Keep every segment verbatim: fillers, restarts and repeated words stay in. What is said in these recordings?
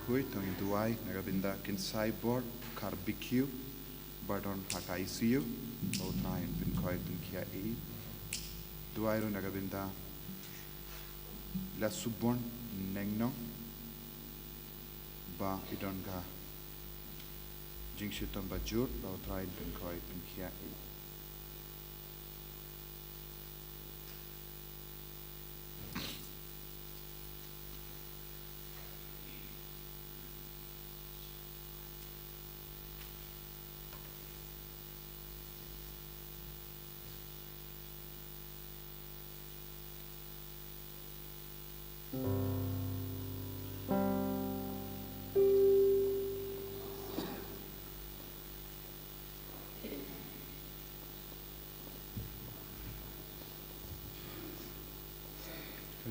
Khuid, to ngin duwai na ka bynta Kin Saibor Kharbikiew ba don ha ka I C U, ba U Trai un pynkhoi pynkhiah ïa i. Duwai ruh na ka bynta Lasubon Nengno ba i don ka jingshitom ba jur, ba U Trai un pynkhoi pynkhiah ïa i.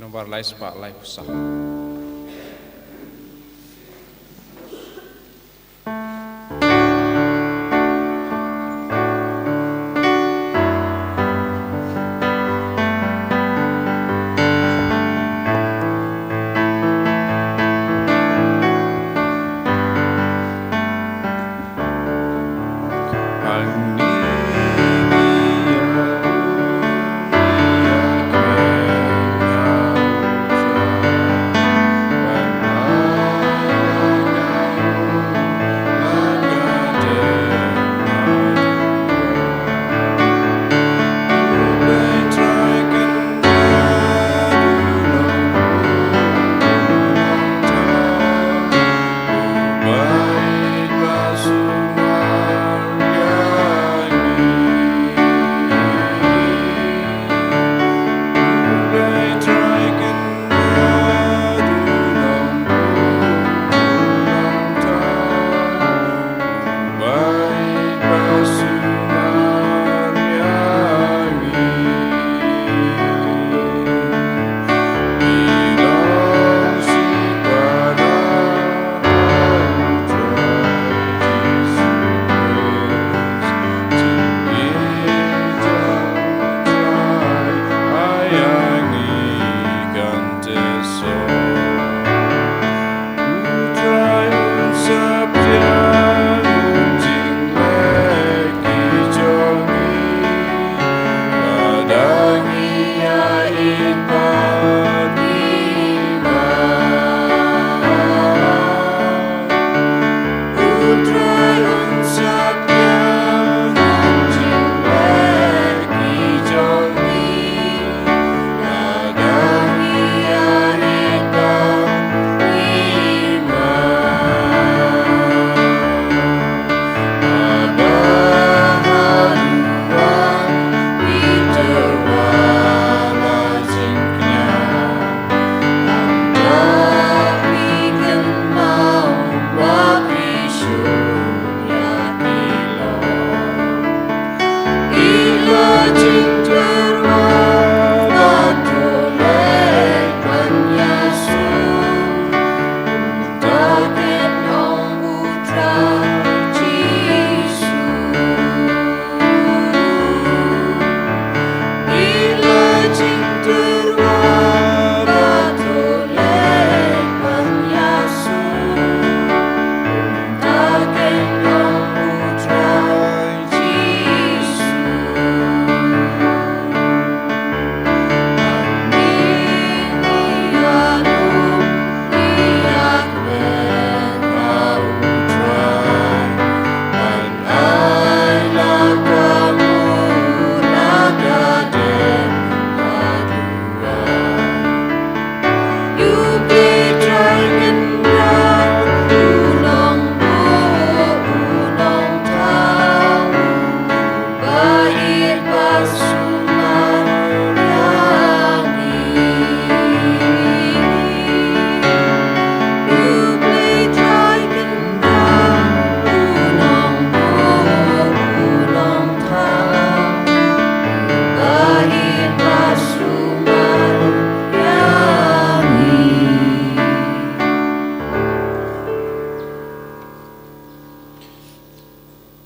Nombar lai spah lai phew saw.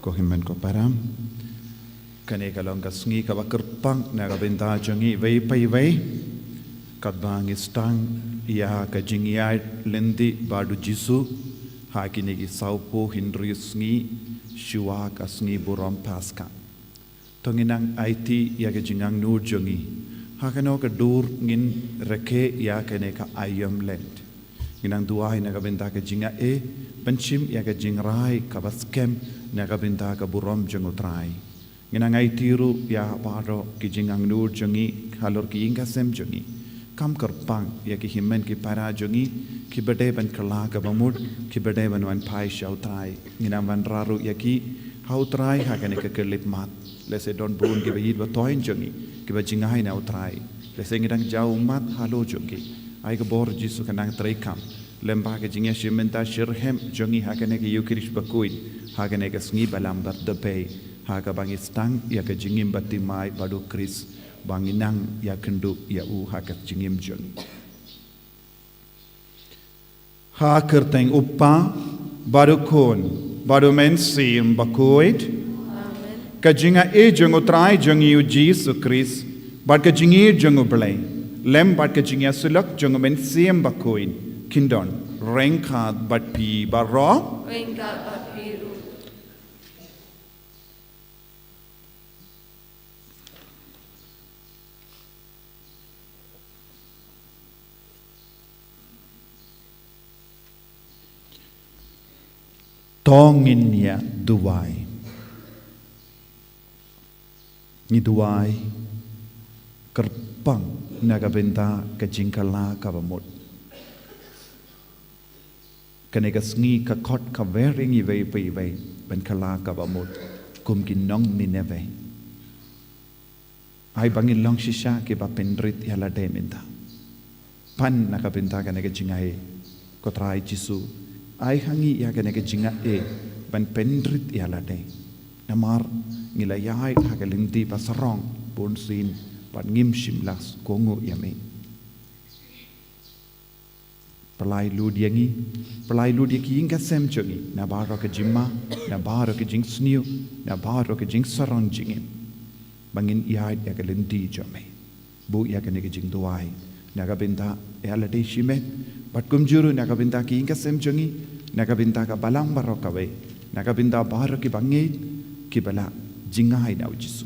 Ko hynmen ko para, kane ka long ka sngi kaba kyrpang na ka bynta jong ngi iwei pa iwei. Katba ngi sdang ïa ka jingïaid lynti bad u Jisu ha kine ki sawphew hynriew sngi shuwa ka sngi burom Paska. To ngin nang aiti ïa ka jingangnud jong ngi ha kano ka dur ngin rakhe ïa kane ka aïom Lent. Ngin nang duwai na ka bynta ka jingai ban shim ïa ka jingrai kaba skhem na ka bynta ka burom jong u Trai. Ngin nang aiti ruh ïa baroh ki jingangnud jong ngi halor ki ïing ki sem jong ngi. Kam kyrpang ïa ki hynmen ki para jong ngi kiba dei ban kylla kaba mut, kiba dei ban wan phai sha u Trai. Ngin nang wanrah ruh ïa ki ha u Trai ha kane ka khyllipmat. Lehse don bun kiba ïeit ba thoiñ jong ngi kiba jngai na u Trai. Lehse ngi dang jaw ummat halor jong ki. Ai ka bor Jisu kan nang treikam lem bad ka jingïashim bynta shitrhem jong ngi ha kane ka Ïukharist bakhuid, ha kane ka sngi balang bad da bei, ha kaba ngi sdang ïa ka jingim bathymmai bad u Khrist, ba ngin nang ïakynduh ïa u ha ka jingim jong ngi. Ha ka kyrteng u Kpa bad u Khun bad u Mynsiem Bakhuid. Amen. Ka jingai jong u Trai jong ngi u Jisu Khrist bad ka jingïeit jong u Blei lem bad ka jingïasyllok jong u Mynsiem Bakhuid kin don ryngkat bad phi baroh. Ryngkat bad phi ruh. To ngin ïa duwai. Ngi duwai kyrpang na ka bynta ka jingkylla kaba mut. Kane ka sngi ka khot kawei ïa ngi iwei pa iwei ban kylla kaba mut kum ki nong Nineveh. Ai ba ngin long shisha kiba pynrit ïa lade mynta. Pan na ka bynta kane ka jingai, ko Trai Jisu, ai ha ngi ïa kane ka jingai ban pynrit ïa lade. Namar ngi la ïaid ha ka lynti ba sarong bunsien bad ngim shym la kohnguh ïa me. Pynlait lut ïa ngi, pynlait lut ïa ki ïing ki sem jong ngi na baroh ka jingma, na baroh ka jingsniew, na baroh ka jingsarong jingim, ba ngin ïaid ïa ka lynti jong me. Buh ïa kane ka jingduwai na ka bynta ïa lade shimet bad kumjuh ruh na ka bynta ki ïing ki sem jong ngi, na ka bynta ka balang baroh kawei, na ka bynta baroh kiba ngeit kiba la jngai na u Jisu.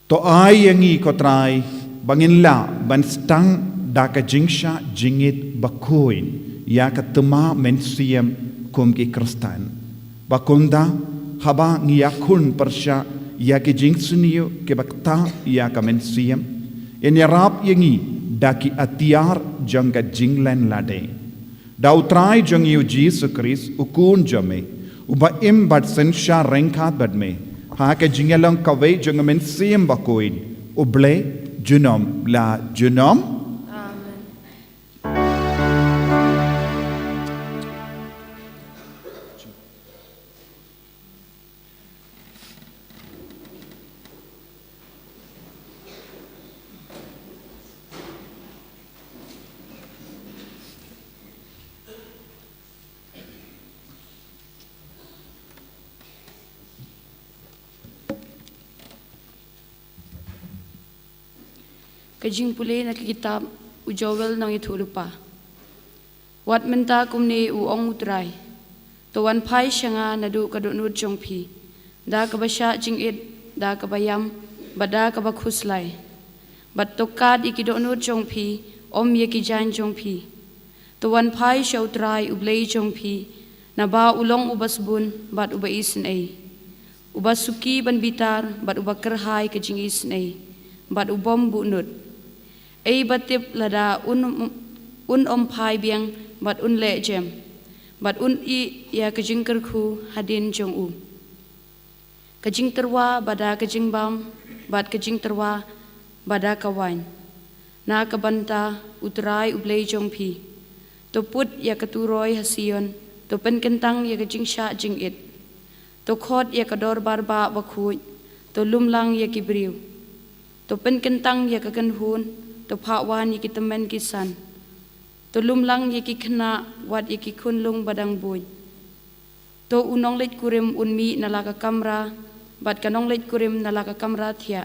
To ai ïa ngi ko Trai ba ngin lah ban sdang da ka jingshah jingit bakhuid ïa ka thma mynsiem kum ki Khristan. Ba kumta haba ngi ïakhun pyrshah ïa ki jingsniew kiba ktah ïa ka mynsiem, yn ïarap ïa ngi da ki atiar jong ka jinglen lade. Da u Trai jong ngi u Jisu Khrist, u Khun jong me, uba im bad synshar ryngkat bad me ha ka jingïalong kawei jong u Mynsiem Bakhuid, U Blei junom la junom. Amen. Ka jingpule na ka kitab u Joel nongïathuhlypa. Wat mynta kumne u ong u Trai: To wan phai sha nga naduh ka dohnud jong phi da kaba shah jingit, da kaba ïam, bad da kaba khuslai. Bad to kad ïa ki dohnud jong phi, ym ïa ki jaiñ jong phi. To wan phai sha u Trai u Blei jong phi, naba u long uba sbun bad uba isynei, uba suki ban bitar bad uba kyrhai ka jingisynei, bad u bym buhnud. Ei ba tip lada un, un ym phai biang bad un leh jem, bad un ïeh ïa ka jingkyrkhu hadien jong u. Ka jingtyrwa ba da ka jingbam bad ka jingtyrwa ba da ka waiñ na ka bynta u Trai u Blei jong phi. To put ïa ka turoi ha Sion, to pynkyntang ïa ka jingshah jingit. To khot ïa ka dorbar bah bakhuid, to lum lang ïa ki briew. To pynkyntang ïa ka kynhun, to phah wan ïa ki tymmen ki san. To lum lang ïa ki khynnah, wat ïa ki khunlung ba dang buiñ. To u nongleit kurim un mih na la ka kamra bad ka nongleit kurim na la ka kamra thiah.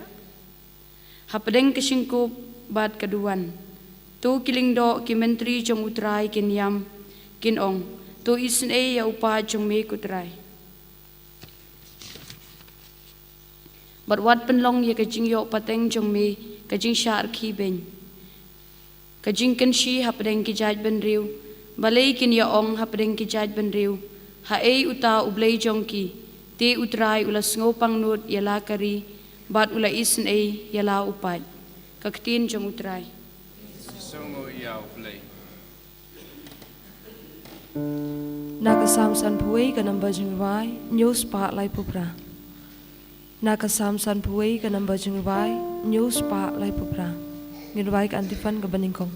Hapdeng ka shynkup bad ka duwan, to ki lyngdoh ki myntri jong U Trai kin ïam, kin ong, to isynei ïa u paid jong me ko Trai. Bad wat pynlong ïa ka jingïoh pateng jong me ka jingshah rkhie beiñ. Ka jingkynshi hapdeng ki jaid bynriew, balei kin ïa ong hapdeng ki jaid bynriew, haei uta U Blei jong ki? Te U Trai u la sngewpangnud ïa la ka ri, bad u la isynei ïa la u paid. Ka ktien jong U Trai. Sngewbha ïa U Blei. Na ka Salm sanphew wei ka number jingrwai, hynñiew spah laiphew phra. Na ka Salm sanphew wei ka number jingrwai, hynñiew spah laiphew phra. Ngin rwai ka antiphon kaba nyngkong.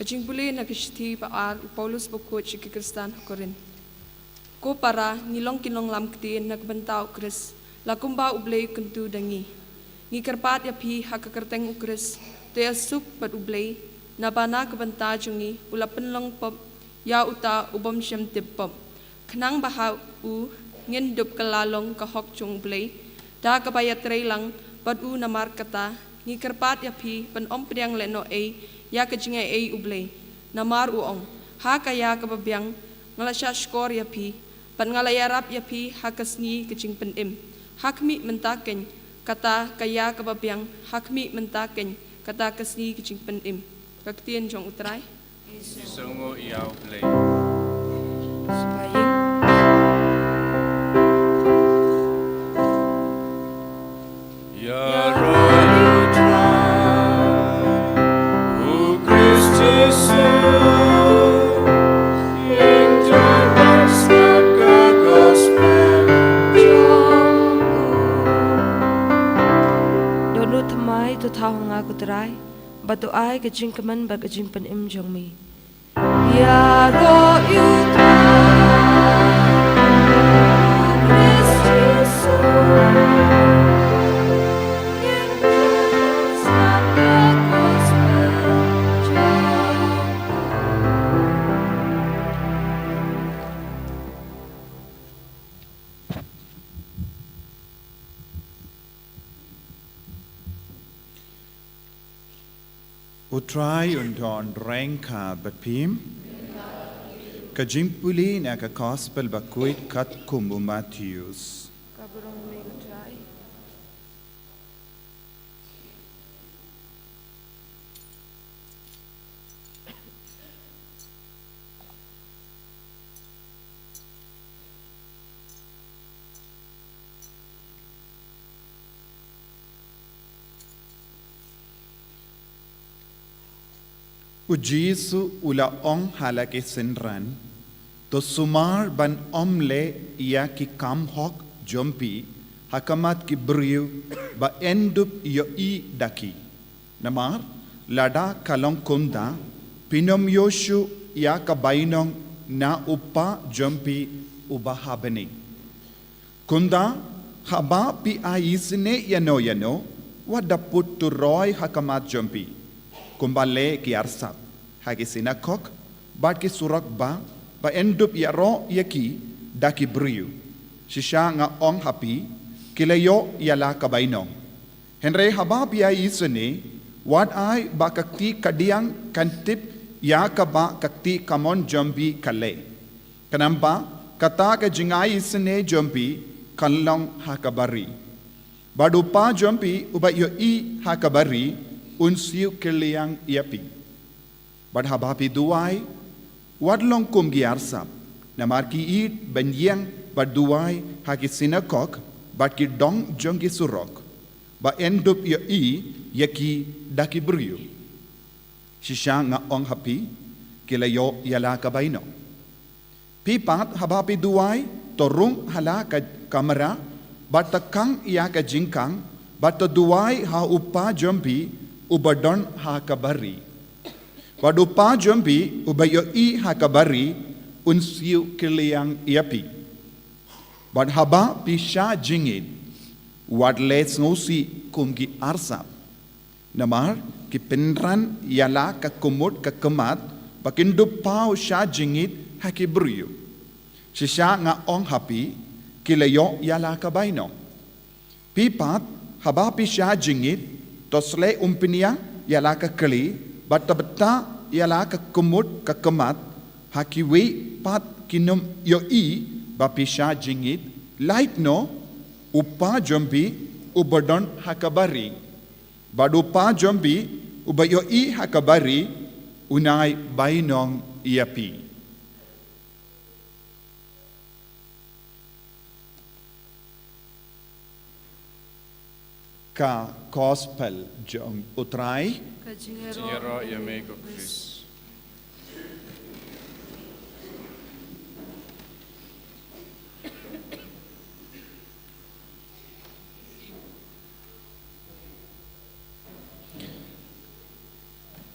Ka jingpule na ka shithi ba ar u Paulus bakhuid sha ki Khristan ha Korinth. Ko para, ngi long ki nonglam ktien na ka bynta U Khrist, la kumba U Blei u kyntu da ngi. Ngi kyrpad ïa phi ha ka kyrteng U Khrist, to ïasuk bad U Blei, naba na ka bynta jong ngi u la pynlong pop ïa uta u bym shym tip pop. Khnang ba ha u ngin dup kylla long ka hok jong U Blei, da kaba ïatrei lang bad u. Namar kata, ngi kyrpad ïa phi, pynïoh pdiang lehnohei ïa ka jingaiei U Blei. Namar u ong, ha ka ïa kaba biang nga la shahshkor ïa phi, bad nga la ïarap ïa phi ha ka sngi ka jingpynim. Ha khmih mynta keiñ, kata ka ïa kaba biang, ha khmih mynta keiñ, kata ka sngi ka jingpynim. Ka ktien jong U Trai. Sngewbha ïa U Blei. Ïaroh ïa U Trai, U Khrist Jisu, ïa u ban sngap ka gospel jong u. Dohnud thymmai, to thaw ha nga ko Trai, bad to ai ka jingkmen bad ka jingpynim jong me. Ïaroh ïa U Trai, U Khrist Jisu, ïa u ban sngap ka gospel jong u. Trai un don ryngkat bad phi. Ka jingpule na ka Gospel bakhuid katkum u Mathaios. Ka burom ïa me ko Trai. U Jisu u la ong ha la ki synran, to sumar ban ym leh ïa ki kam hok jong phi ha khmat ki briew ba yn dup ïohi da ki. Namar lada ka long kumta, phin ym ïoh shuh ïa ka bainong na u Kpa jong phi uba ha bneng. Kumta, haba phi ai isynei ïano ïano, wat da put turoi ha khmat jong phi, kumba leh ki arsap ha ki synagog bad ki surok ba, ba yn dup ïaroh ïa ki da ki briew. Shisha nga ong ha phi, ki la ïoh ïa la ka bainong. Hynrei haba phi ai isynei, wat ai ba ka kti kadiang kan tip ïa kaba ka kti kamon jong phi ka leh. Khnang ba kata ka jingai isynei jong phi kan long ha kaba ri. Bad u Kpa jong phi uba ïohi ha kaba ri un siew kylliang ïa phi. Bad haba phi duwai, wat long kum ki arsap, namar ki ïeit ban ïeng bad duwai ha ki synagog bad ki dong jong ki surok, ba yn dup ïohi ïa ki da ki briew. Shisha nga ong ha phi, ki la ïoh ïa la ka bainong. Phi pat haba phi duwai, to rung ha la ka kamra bad to khang ïa ka jingkhang bad to duwai ha u Kpa jong phi uba don ha kaba ri. Bad u Kpa jong phi uba ïohi ha kaba ri un siew kylliang ïa phi. Bad haba phi shah jingïeit, wat leh sngewsih kum ki arsap. Namar ki pynran ïa la ka kmut ka khmat ba kin dup paw shah jingïeit ha ki briew. Shisha nga ong ha phi, ki la ïoh ïa la ka bainong. Phi pat, haba phi shah jingïeit, to sleh umpynïa ïa la ka kli bad to bthah ïa la ka kmut ka khmat, ha kiwei pat kin ym ïohi ba phi shah jingïeit, lait noh u Kpa jong phi uba don ha kaba ri. Bad u Kpa jong phi uba ïohi ha kaba ri un ai bainong ïa phi. Ka Gospel jong u Trai. Ka jingïaroh ïa me ko Khrist.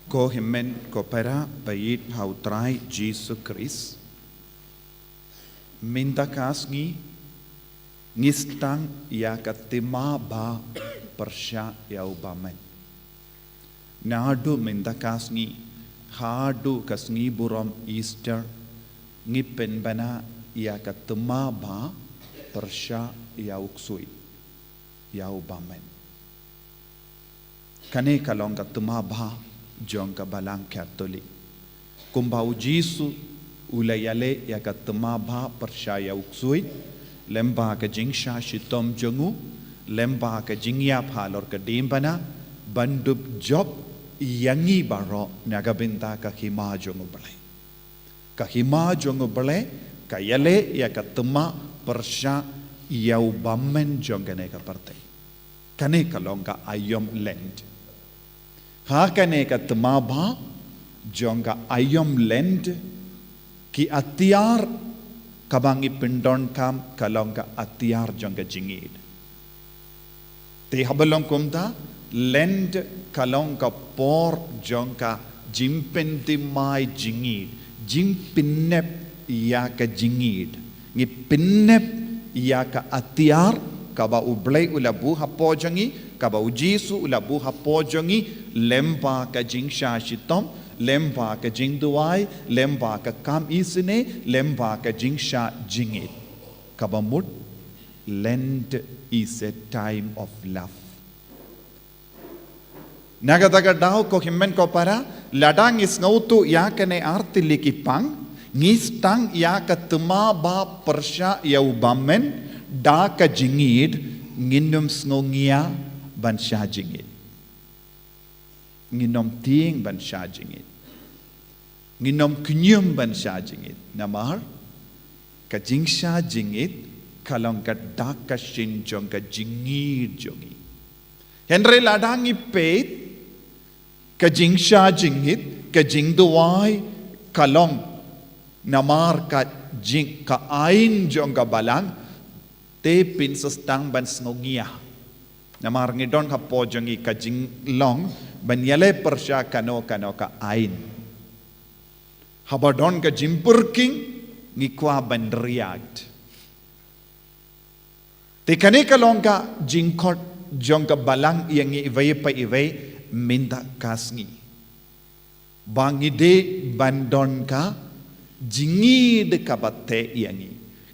Ko hynmen ko para ba ïeit ha u Trai Jisu Khrist. Mynta ka sngi ngi sdang ïa ka thma bha pyrshah ïa u bymman. Naduh mynta ka sngi haduh ka sngi burom Easter, ngi pynbna ïa ka thma bha pyrshah ïa u ksuid, ïa u bymman. Kane ka long ka thma bha jong ka Balang Katholik. Kumba u Jisu u la ïaleh ïa ka thma bha pyrshah ïa u ksuid, lyngba ka jingshah shitom jong u, lyngba ka jingïap halor ka diengphna, ban dup jop ïa ngi baroh na ka bynta ka hima jong u Blei. Ka hima jong u Blei ka ïaleh ïa ka thma pyrshah ïa u bymman jong kane ka pyrthei. Kane ka long ka aïom Lent. Ha kane ka thma bha jong ka aïom Lent, ki atiar kaba ngi pyndonkam ka long ka atiar jong ka jingïeit. Te haba long kumta, Lent ka long ka por jong ka jingpynthymmai jingïeit, jingpynnep ïa ka jingïeit. Ngi pynnep ïa ka atiar kaba u Blei u la buh hapoh jong ngi, kaba u Jisu u la buh hapoh jong ngi, lyngba ka jingshah shitom, lyngba ka jingduwai, lyngba ka kam isynei, lyngba ka jingshah jingïeit. Kaba mut, Lent is a time of love. Na kata ka daw, ko hynmen ko para, lada ngi sngewthuh ïa kane ar tylli ki pang, ngi sdang ïa ka thma ba pyrshah ïa u bymmen da ka jingïeid, ngin ym sngew ngiah ban shah jingïeid. Ngin ym tieng ban shah jingïeid. Ngin ym kñium ban shah jingïeid. Namar ka jingshah jingïeid ka long ka dak ka shin jong ka jingïeid jong ngi. Hynrei lada ngi peit ka jingshah jingïeid, ka jingduwai ka long namar ka jing, ka aiñ jong ka Balang, te phin sa sdang ban sngew ngiah. Namar ngi don hapoh jong ngi ka jinglong ban ïaleh pyrshah kano kano ka aiñ. Haba don ka jingpyrkhing, ngi kwah ban react. Te kane ka long ka jingkhot jong ka Balang ïa ngi iwei pa iwei, mynta ka sngi, ba ngi dei ban don ka jingïeid kaba teh ïa ngi.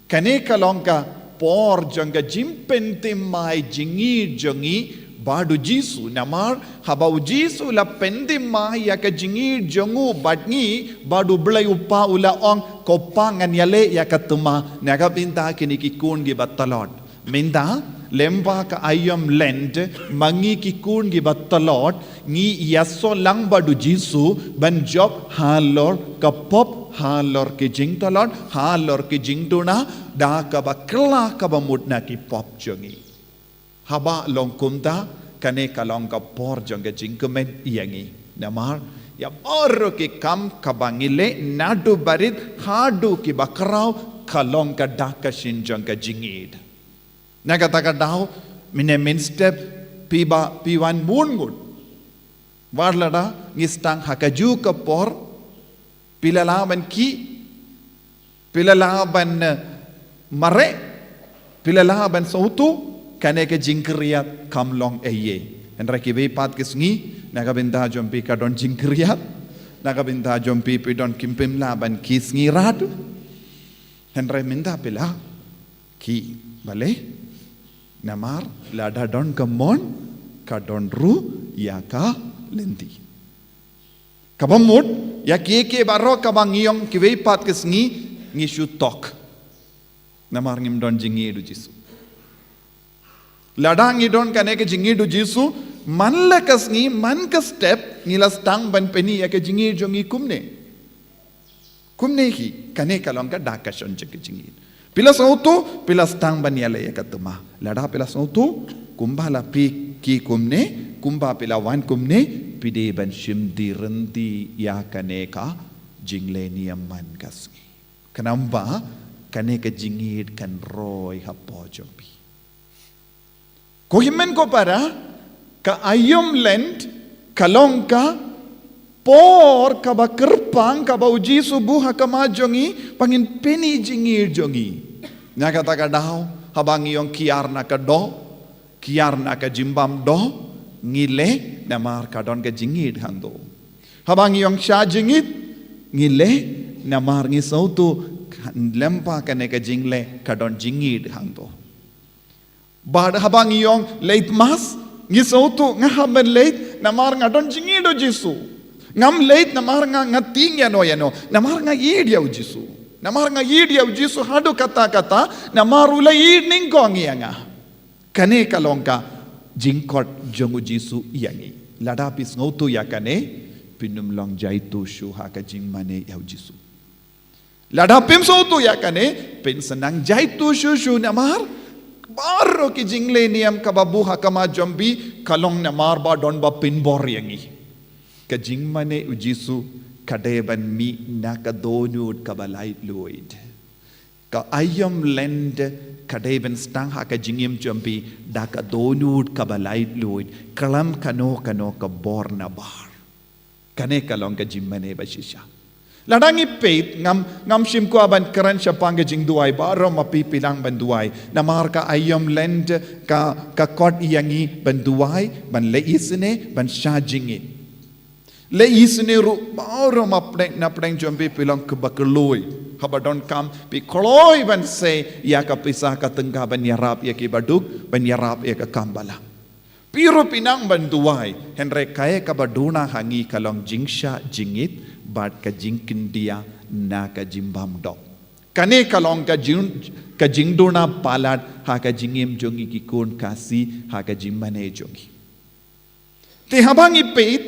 Kane ka long ka por jong ka jingpynthymmai jingïeid jong ngi bad u Jisu. Namar haba u Jisu u la pynthymmai ïa ka jingïeid jong u bad ngi, bad U Blei U Kpa u la ong, ko Pa, ngan ïaleh ïa ka thma na ka bynta kine ki khun kiba tlot. Mynta, lyngba ka aïom Lent, ma ngi ki khun kiba tlot, ngi ïasoh lang bad u Jisu ban jop halor ka pop, halor ki jingtlot, halor ki jingduna, da kaba kylla kaba mut na ki pop jong ngi. Haba long kumta, kane ka long ka por jong ka jingkmen ïa ngi. Namar ïa baroh ki kam kaba ngi leh naduh barit haduh kiba khraw, ka long ka dak ka shin jong ka jingïeid. Na kata ka daw, mynne mynstep, phi ba, phi wan bun ngut. Wat lada ngi sdang ha kajuh ka por, phi la lah ban khih, phi la lah ban, eh, mareh, phi la lah ban sngewthuh, kane ka jingkhriat kam long ei ei. Hynrei kiwei pat ki sngi, na ka bynta jong phi ka don jingkhriat, na ka bynta jong phi phi don kim pynlah ban khih sngi rad. Hynrei mynta phi la khih, balei? Namar lada don ka mon, ka don ruh ïa ka lynti. Kaba mut, ïa kiei kiei baroh kaba ngi ong kiwei pat ki sngi, ngi shu tok. Namar ngim don jingïeid u Jisu. Lada ngi don kane ka jingïeid u Jisu, man la ka sngi, man ka step, ngi la sdang ban pyni ïa ka jingïeid jong ngi kumne. Kumne hi, kane ka long ka dak ka shin jong ka jingïeid. Phi la sngewthuh, phi la sdang ban ïaleh ïa ka thma. Lada phi la sngewthuh, kumba la phi khih kumne, kumba phi la wan kumne, phi dei ban shim die ryntih ïa kane ka jingleh niam man ka sngi. Khnang ba, kane ka jingïeid kan roi hapoh jong phi. Ko hynmen ko para, ka aïom Lent, ka long ka por kaba kyrpang, kaba u Jisu u buh ha khmat jong ngi, ba ngin pyni jingïeid jong ngi. Na kata ka daw, haba ngi ong kiar na ka doh, kiar na ka jingbam doh, ngi leh, namar ka don ka jingïeid hangto. Haba ngi ong shah jingïeid, ngi leh, namar ngi sngewthuh, lyngba kane ka jingleh, ka don jingïeid hangto. Bad haba ngi ong leit mass, ngi sngewthuh nga hap ban leit, namar nga don jingïeid u Jisu. Ngam leit, namar nga, nga tieng ïano ïano, namar nga ïeid ïa u Jisu. Namar nga ïeid ïa u Jisu haduh katta katta, namar u la ïeid nyngkong ïa nga. Kane ka long ka jingkhot jong u Jisu ïa ngi. Lada phi sngewthuh ïa kane, phin ym long jaituh shuh ha ka jingmane ïa u Jisu. Lada phim sngewthuh ïa kane, phin sa nang jaituh shuh shuh namar baroh ki jingleh niam kaba buh ha khmat jong phi, ka long namar ba don ba pynbor ïa ngi. Ka jingmane u Jisu, ka dei ban mih na ka dohnud kaba laitluid. Ka aïom Lent, ka dei ban sdang ha ka jingim jong phi, da ka dohnud kaba laitluid, khlem kano kano ka bor nabar. Kane ka long ka jingmane ba shisha. Lada ngi peit, ngam, ngam shym kwah ban kren shaphang ka jingduwai, baroh ma phi phi lah ban duwai. Namar ka aïom Lent, ka, ka khot ïa ngi ban duwai, ban leh isynei, ban shah jingïeid. Leh isynei ruh, baroh ma pdeng, na pdeng jong phi phi long kiba kloi. Haba donkam, phi kloi ban sei ïa ka pisa ka tyngka ban ïarap ïa kiba duk, ban ïarap ïa ka kam balang. Phi ruh phi nang ban duwai, hynrei kaei kaba duna ha ngi ka long jingshah jingit bad ka jingkyndiah na ka jingbymduk. Kane ka long ka jing, ka jingduna palat ha ka jingim jong ngi ki khun Khasi, ha ka jingmane jong ngi. Te haba ngi peit,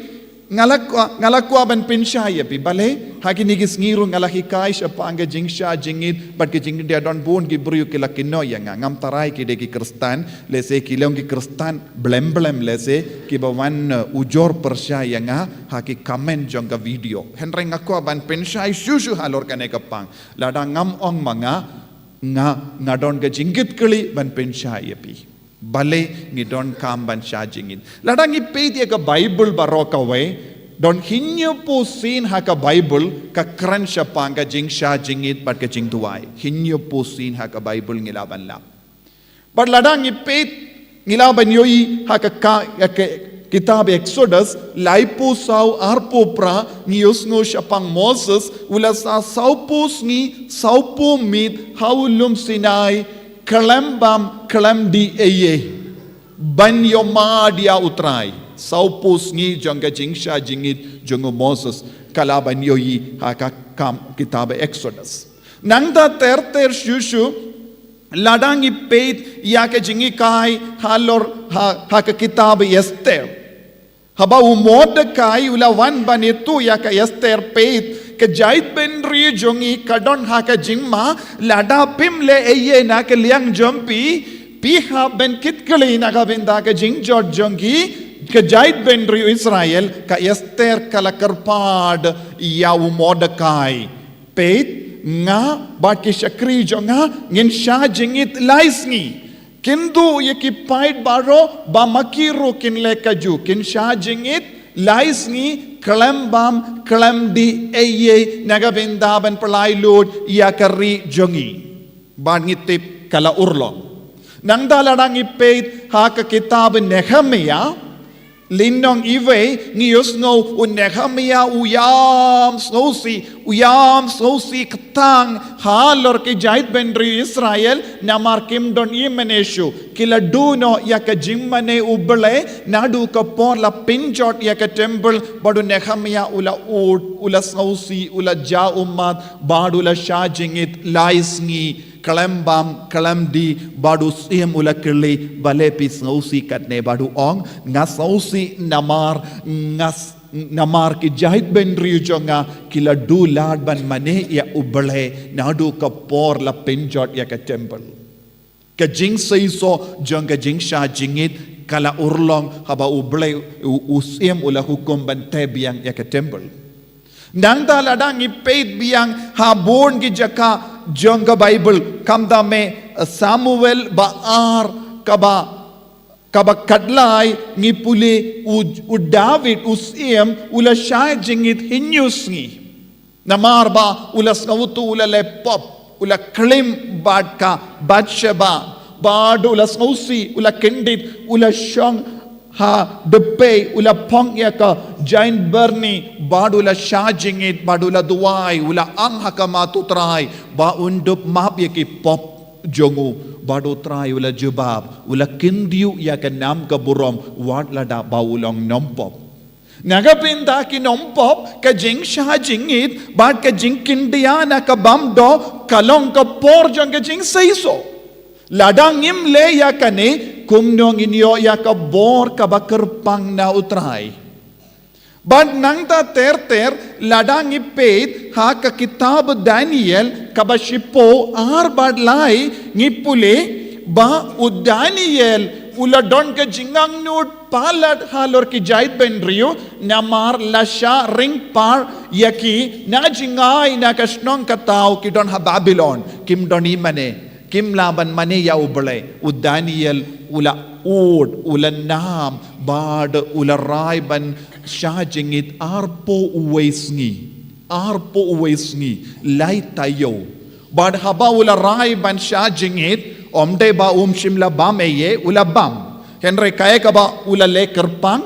nga la kwah, nga la kwah ban pynshai ïa phi, balei ha kine ki sngi ruh nga la hikai shaphang ka jingshah jingit bad ka jingkyndiah. Don bun ki briew ki la kynnoh ïa nga, ngam tharai ki dei ki Khristan, lehse ki long ki Khristan blem blem, lehse kiba wan, uh, ujor pyrshah ïa nga ha ki comment jong ka video. Hynrei nga kwah ban pynshai shuh shuh halor kane ka pang. Lada ngam ong ma nga, nga, nga don ka jingkitkhlieh ban pynshai ïa phi. Balei ngi donkam ban shah jingit? Lada ngi peit ïa ka Bible baroh kawei, don hynñiewphew sien ha ka Bible ka kren shaphang ka jingshah jingit bad ka jingduwai. Hynñiewphew sien ha ka Bible ngi lah ban lap. Bad lada ngi peit, ngi lah ban ïohi ha ka, ka, ka kitab Exodus, laiphew saw arphew phra, ngi ïohsngew shaphang Moses, u la sah sawphew sngi, sawphew miet ha u lum Sinai, khlem bam, khlem dih ei ei, ban ïohmad ïa u Trai. Sawphew sngi jong ka jingshah jingit jong u Moses, ka lah ban ïohi ha ka kam kitab Exodus. Nangta ter ter shuh shuh, lada ngi peit ïa ka jinghikai halor ha, ha ka kitab Esther. Haba u Mordekai u la wan ban ïathuh ïa ka Esther, peit, ka jaitbynriew jong ngi ka don ha ka jingma, lada phim leh ei ei na ka liang jong phi, phi hap ban kit kali na ka bynta ka jingjot jong ki, ka jaitbynriew Israel. Ka Esther ka la kyrpad ïa u Mordekai. Peit, nga bad ki shakri jong nga ngin shah jingit lai sngi. Kynduh ïa ki paid baroh ba ma ki ruh kin leh kajuh, kin shah jingit lai sngi, khlem bam, khlem dih ei ei, na ka bynta ban pynlait lut ïa ka ri jong ngi. Bad ngi tip ka la urlong. Nangta lada ngi peit ha ka kitab Nehemiah, lynnong iwei, ngi ïohsngew u Nehemiah u ïam sngewsih, u ïam sngewsih kthang halor ki jaitbynriew Israel, namar kim don ei ei mane shuh. Ki la duh noh ïa ka jingmane U Blei, naduh ka por la pynjot ïa ka temple, bad u Nehemiah u la ud, u la sngewsih, u la jah ummat, bad u la shah jingit lai sngi, khlem bam, khlem dih, bad u syiem u la kylli, balei phi sngewsih katne? Bad u ong, nga sngewsih namar, nga s-, namar ki jaitbynriew jong nga ki la duh lad ban mane ïa U Blei, naduh ka por la pynjot ïa ka temple. Ka jingseisoh jong ka jingshah jingit ka la urlong haba U Blei, u, u syiem u la hukum ban tei biang ïa ka temple. Nangta lada ngi peit biang ha bun ki jaka jong ka Bible, khamtam eh Samuel ba ar, kaba, kaba khatlai, ngi pule u, u David u syiem u la shah jingit hynñiew sngi. Namar ba u la sngewthuh u la leh pop, u la klim bad ka Bathsheba, bad u la sngewsih, u la kyndit, u la shong ha dpei, u la phong ïa ka jaiñbyrni, bad u la shah jingit, bad u la duwai, u la ang ha khmat U Trai ba un dup map ïa ki pop jong u, bad U Trai u la jubab, u la kyntiew ïa ka nam ka burom, wat lada ba u long nongpop. Na ka bynta ki nongpop, ka jingshah jingit bad ka jingkyndiah na ka bymduk ka long ka por jong ka jingseisoh. Lada ngim leh ïa kane, kumno ngin ïoh ïa ka bor kaba kyrpang na U Trai? Bad nangta ter ter, lada ngi peit ha ka kitab Daniel kaba shiphew ar bad lai, ngi pule ba u Daniel u la don ka jingangnud palat halor ki jaitbynriew, namar la shah ring par ïa ki na jngai na ka shnong ka thaw, ki don ha Babilon, kim don ei ei mane, kim lah ban mane ïa U Blei. U Daniel u la ud, u la nam, bad u la rai ban shah jingit arphew wei sngi. Arphew wei sngi, lai taïew. Bad haba u la rai ban shah jingit, ym dei ba um shym la bam ei ei, u la bam. Hynrei kaei kaba u la leh kyrpang,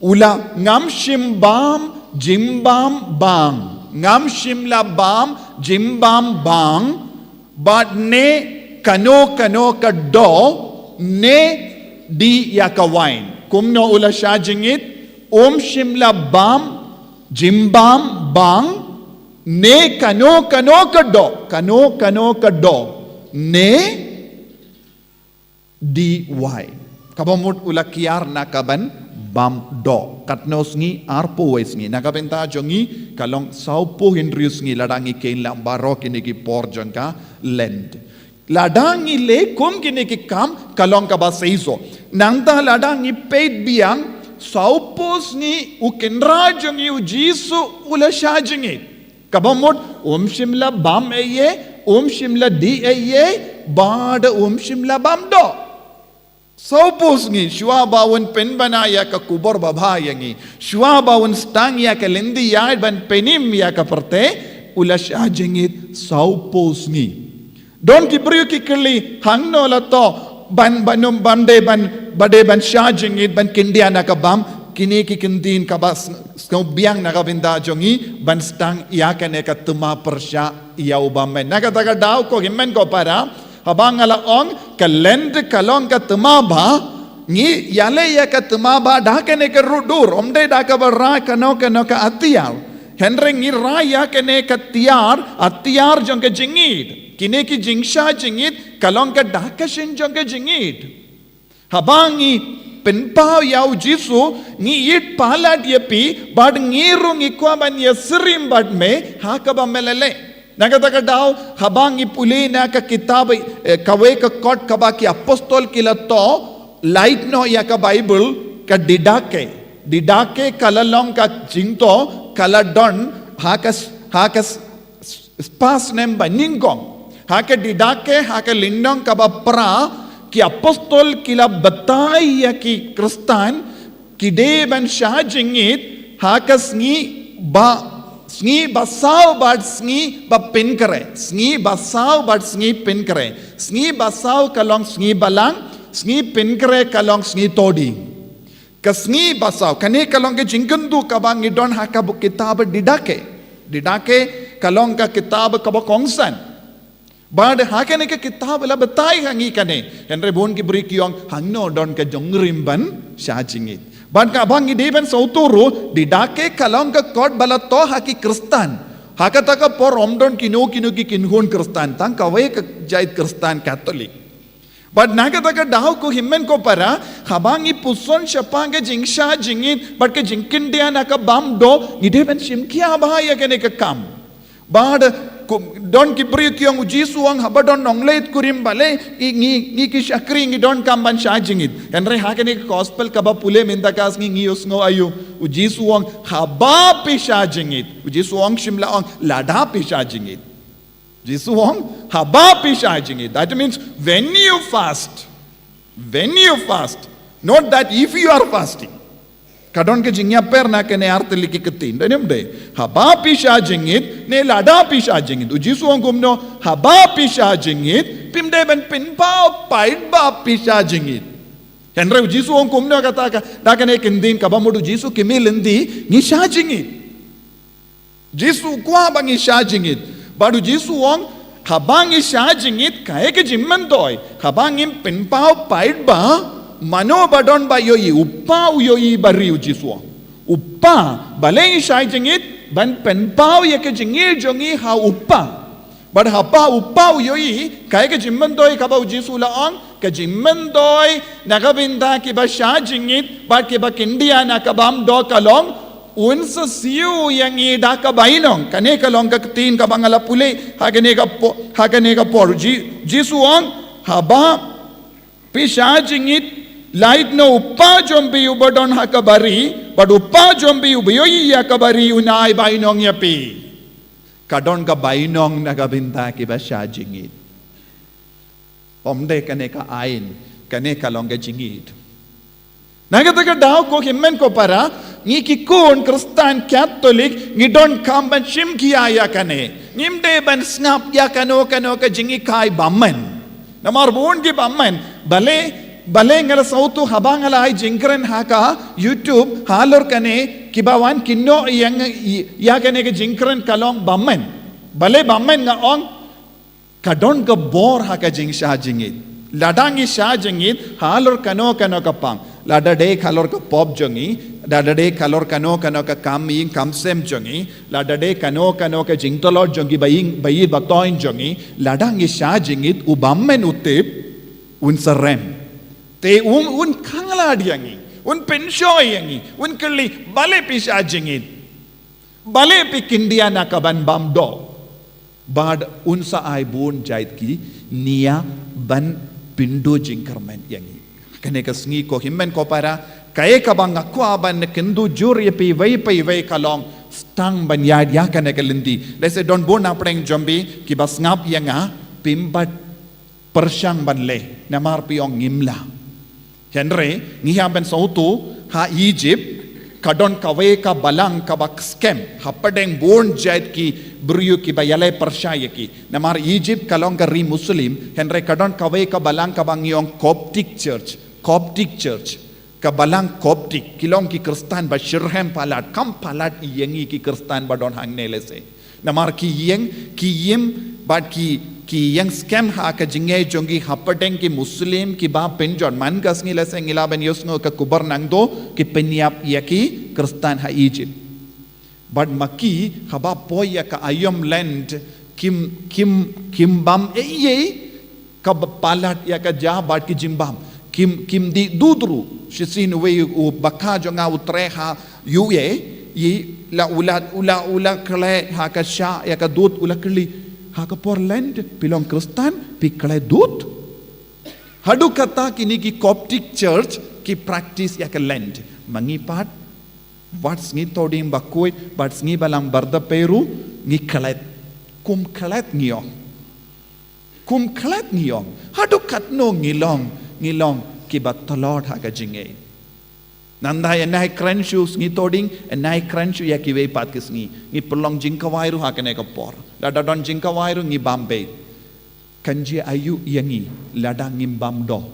u la, ngam shym bam jingbam bang. Ngam shym la bam jingbam bang, bad ne kano kano ka doh, ne dih ïa ka wain. Kumno u la shah jingit? Um shym la bam, jingbam bang, ne kano kano ka doh, kano kano ka doh, ne D Y. Kaba mut u la kiar na ka ban bam doh. Katno sngi? Arphew wei sngi. Na ka bynta jong ngi ka long sawphew hynriew sngi lada ngi kheiñ lang baroh kine ki por jong ka Lent. Lada ngi leh kum kine ki kam ka long kaba seisoh. Nangta lada ngi peit biang, sawphew sngi u kynrad jong ngi u Jisu u la shah jingit. Kaba mut um shym la bam ei ei, um shym la dih ei ei, bad um shym la bam doh. Sawphew sngi, shuwa ba un pynbna ïa ka khubor babha ïa ngi, shuwa ba un sdang ïa ka lynti ïaid ban pynim ïa ka pyrthei, u la shah jingit sawphew sngi. Don ki briew ki kylli, hangno la toh ban, ban ym, ban dei ban, ba dei ban shah jingit, ban khyndiat na ka bam? Kine ki ktien kaba s-, sngewbiang na ka bynta jong ngi ban sdang ïa kane ka thma pyrshah ïa u bymman. Na kata ka daw ko hynmen ko para, haba nga la ong ka Lent ka long ka thma ba, ngi ïaleh ïa ka thma ba da kane ka ruh dur, ym dei da kaba rai kano kano ka atiar. Hynrei ngi rai ïa kane ka tiar, atiar jong ka jingit. Kine ki jingshah jingit ka long ka dak ka shin jong ka jingit. Haba ngi pynpaw ïa u Jisu, ngi ïeit palat ïa phi, bad ngi ruh ngi kwah ban ïasyriem bad me ha kaba me la leh. Na kata ka daw, haba ngi pule na ka kitab, eh, kawei ka kot kaba ki apostol ki la thoh, lait noh ïa ka Baibl, ka Didache. Didache ka la long ka jingthoh ka la don ha ka s-, ha ka s-, s-, spah snem ba nyngkong. Ha ka Didache, ha ka lynnong kaba phra, ki apostol ki la batai ïa ki Khristan, ki dei ban shah jingit ha ka sngi ba, sngi ba saw bad sngi ba pynkhreh, sngi ba saw bad sngi pynkhreh. Sngi ba saw ka long sngi balang, sngi pynkhreh ka long sngi thohdieng. Ka sngi ba saw, kane ka long ka jingkyntu kaba ngi don ha ka bu-, kitab Didache. Didache ka long ka kitab kaba kongsan. Bad ha kane ka kitab la batai ha ngi kane. Hynrei bun ki briew ki ong hangno don ka jingrim ban shah jingit. Bad kaba ngi dei ban sngewthuh ruh, Didache ka long ka kot ba la thoh ha ki Khristan. Ha kata ka por ym don kino kino ki kynhun Khristan, tang kawei ka jait Khristan Katholik. Bad na kata ka daw ko hynmen ko para, haba ngi puson shaphang ka jingshah jingit bad ka jingkhyndiat na ka bam doh, ngi dei ban shim khia bha ïa kane ka kam. Bad ko, don ki briew ki ong u Jisu u ong haba don nongleit kurim balei, i ngi, ngi ki shakri ngi donkam ban shah jingit. Hynrei ha kane ka gospel kaba pule mynta ka sngi ngi ïohsngew aïu, u Jisu u ong haba phi shah jingit. U Jisu u ong shym la ong lada phi shah jingit. Jisu u ong haba phi shah jingit. That means when you fast. When you fast. Not that if you are fasting. Ka don ka jingïapher na kane ar tylli ki ktien. Dei ne ym dei? Haba phi shah jingit, ne lada phi shah jingit. U Jisu u ong kumno, haba phi shah jingit, phim dei ban pynpaw paidbah phi shah jingit. Hynrei u Jisu u ong kumno kata ka, da kane ka ktien kaba mut u Jisu ki mih lynti, ngi shah jingit. Jisu u kwah ba ngi shah jingit. Bad u Jisu u ong, haba ngi shah jingit, kaei ka jingmyntoi. Haba ngim pynpaw paidbah, mano ba don ba ïohi, u Kpa u ïohi ba ri, u Jisu u ong. U Kpa, balei ngi shah jingit, ban pynpaw ïa ka jingïeit jong ngi ha u Kpa. Bad haba u Kpa u ïohi, kaei ka jingmyntoi kaba u Jisu u la ong, ka jingmyntoi na ka bynta kiba shah jingit, bad kiba khyndiat na ka bam doh ka long, un sa siew ïa ngi da ka bainong. Kane ka long ka ktien kaba nga la pule ha kane ka po-, ha kane ka por. Ji-, Jisu u ong, haba phi shah jingit, lait noh u Kpa jong phi uba don ha kaba ri, bad u Kpa jong phi uba ïohi ïa kaba ri un ai bainong ïa phi. Ka don ka bainong na ka bynta kiba shah jingit. Ym dei kane ka aiñ, kane ka long ka jingïeit. Na kata ka daw ko hynmen ko para, ngi ki khun Khristan Katholik, ngi donkam ban shim khia ïa kane. Ngim dei ban sngap ïa kano kano ka jinghikai bymman. Namar bun ki bymman, balei, balei nga la sngewthuh haba nga la ai jingkren ha ka YouTube, halor kane, kiba wan kynnoh ïa nga, ïa kane ka jingkren ka long bymman. Balei bymman nga ong, ka don ka bor ha ka jingshah jingit. Lada ngi shah jingit, halor kano kano ka phang. Lada dei halor ka pop jong ngi, lada dei halor kano kano ka kam ïing kam sem jong ngi, lada dei kano kano ka jingtlot jong ngi ba ïing ba ïit ba toiñ jong ngi, lada ngi shah jingit, u bym men u tip, un sa rem. Te un, un khanglad ïa ngi, un pynshoi ïa ngi, un kylli balei phi shah jingit. Balei phi kyndiah na ka ban bam doh. Bad un sa ai bun jait ki nia ban pynduh jingkyrmen ïa ngi. Kane ka sngi ko hynmen ko para, kaei kaba nga kwah ban kynduh jur ïa phi iwei pa iwei ka long, sdang ban ïaid ïa kane ka lynti. Lehse don bun na pdeng jong phi kiba sngap ïa nga, phim pat pyrshang ban leh, namar phi ong ngim lah. Hynrei ngi hap ban sngewthuh, ha Egypt ka don kawei ka balang kaba skhem hapdeng bun jait ki briew kiba ïaleh pyrshah ïa ki. Namar Egypt ka long ka ri Muslim, hynrei ka don kawei ka balang kaba ngi ong Coptic Church, Coptic Church. Ka balang Coptic, ki long ki Khristan ba shitrhem palat, kham palat ïa ngi ki Khristan ba don hangne lehse. Namar ki ïeng, ki im, bad ki, ki ïeng skhem ha ka jingngeit jong ki hapdeng ki Muslim kiba pynjot. Man ka sngi lehse ngi lah ban ïohsngew ka khubor nangto, ki pynïap ïa ki Khristan ha Egypt. Bad ma ki haba poi ïa ka aïom Lent, kim, kim, kim bam ei ei kaba palat ïa ka ja bad ki jingbam. Kim, kim dih dud ruh. Shisien uwei u bakha jong nga u trei ha U A E, la u la, u la, u la khleh ha ka sha ïa ka dud, u la kylli, ha ka por Lent phi long Khristan phi khleh dud. Haduh katta kine ki Coptic Church ki practice ïa ka Lent. Ma ngi pat, wat sngi Thohdieng bakhuid, bad sngi Balang Bardapei ruh, ngi khleh. Kum khleh ngi ong. Kum khleh ngi ong. Haduh katno ngi long, ngi long kiba tlot ha ka jingngeit. Nangta ïa nai kren shuh sngi Thohdieng, ïa nai kren shuh ïa kiwei pat ki sngi. Ngi pynlong jingkhawai ruh ha kane ka por. Lada don jingkhawai ruh ngi bam beit. Kan jia aïu ïa ngi lada ngim bam doh.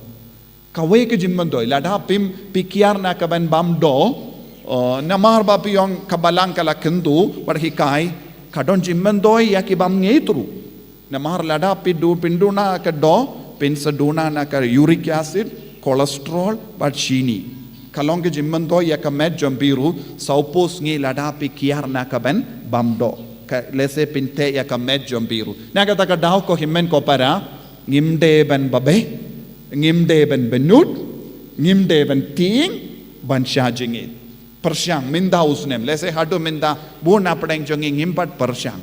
Kawei ka jingmyntoi, lada phim, phi kiar na ka ban bam doh, eh, namar ba phi ong ka balang ka la kyntu, wat hikai, ka don jingmyntoi ïa ki bym ngeit ruh. Namar lada phi duh, phin duh na ka doh, phin sa duh na ka uric acid, cholesterol, bad shini. Ka long ka jingmyntoi ïa ka met jong phi ruh, sawphew sngi lada phi kiar na ka ban bam doh. Ka lehse phin teh ïa ka met jong phi ruh. Na kata ka daw ko hynmen ko para, ngim dei ban babe, ngim dei ban bynnud, ngim dei ban tieng, ban shah jingit. Pyrshang, mynta u snem, lehse haduh mynta, bun na pdeng jong ngi ngim pat pyrshang.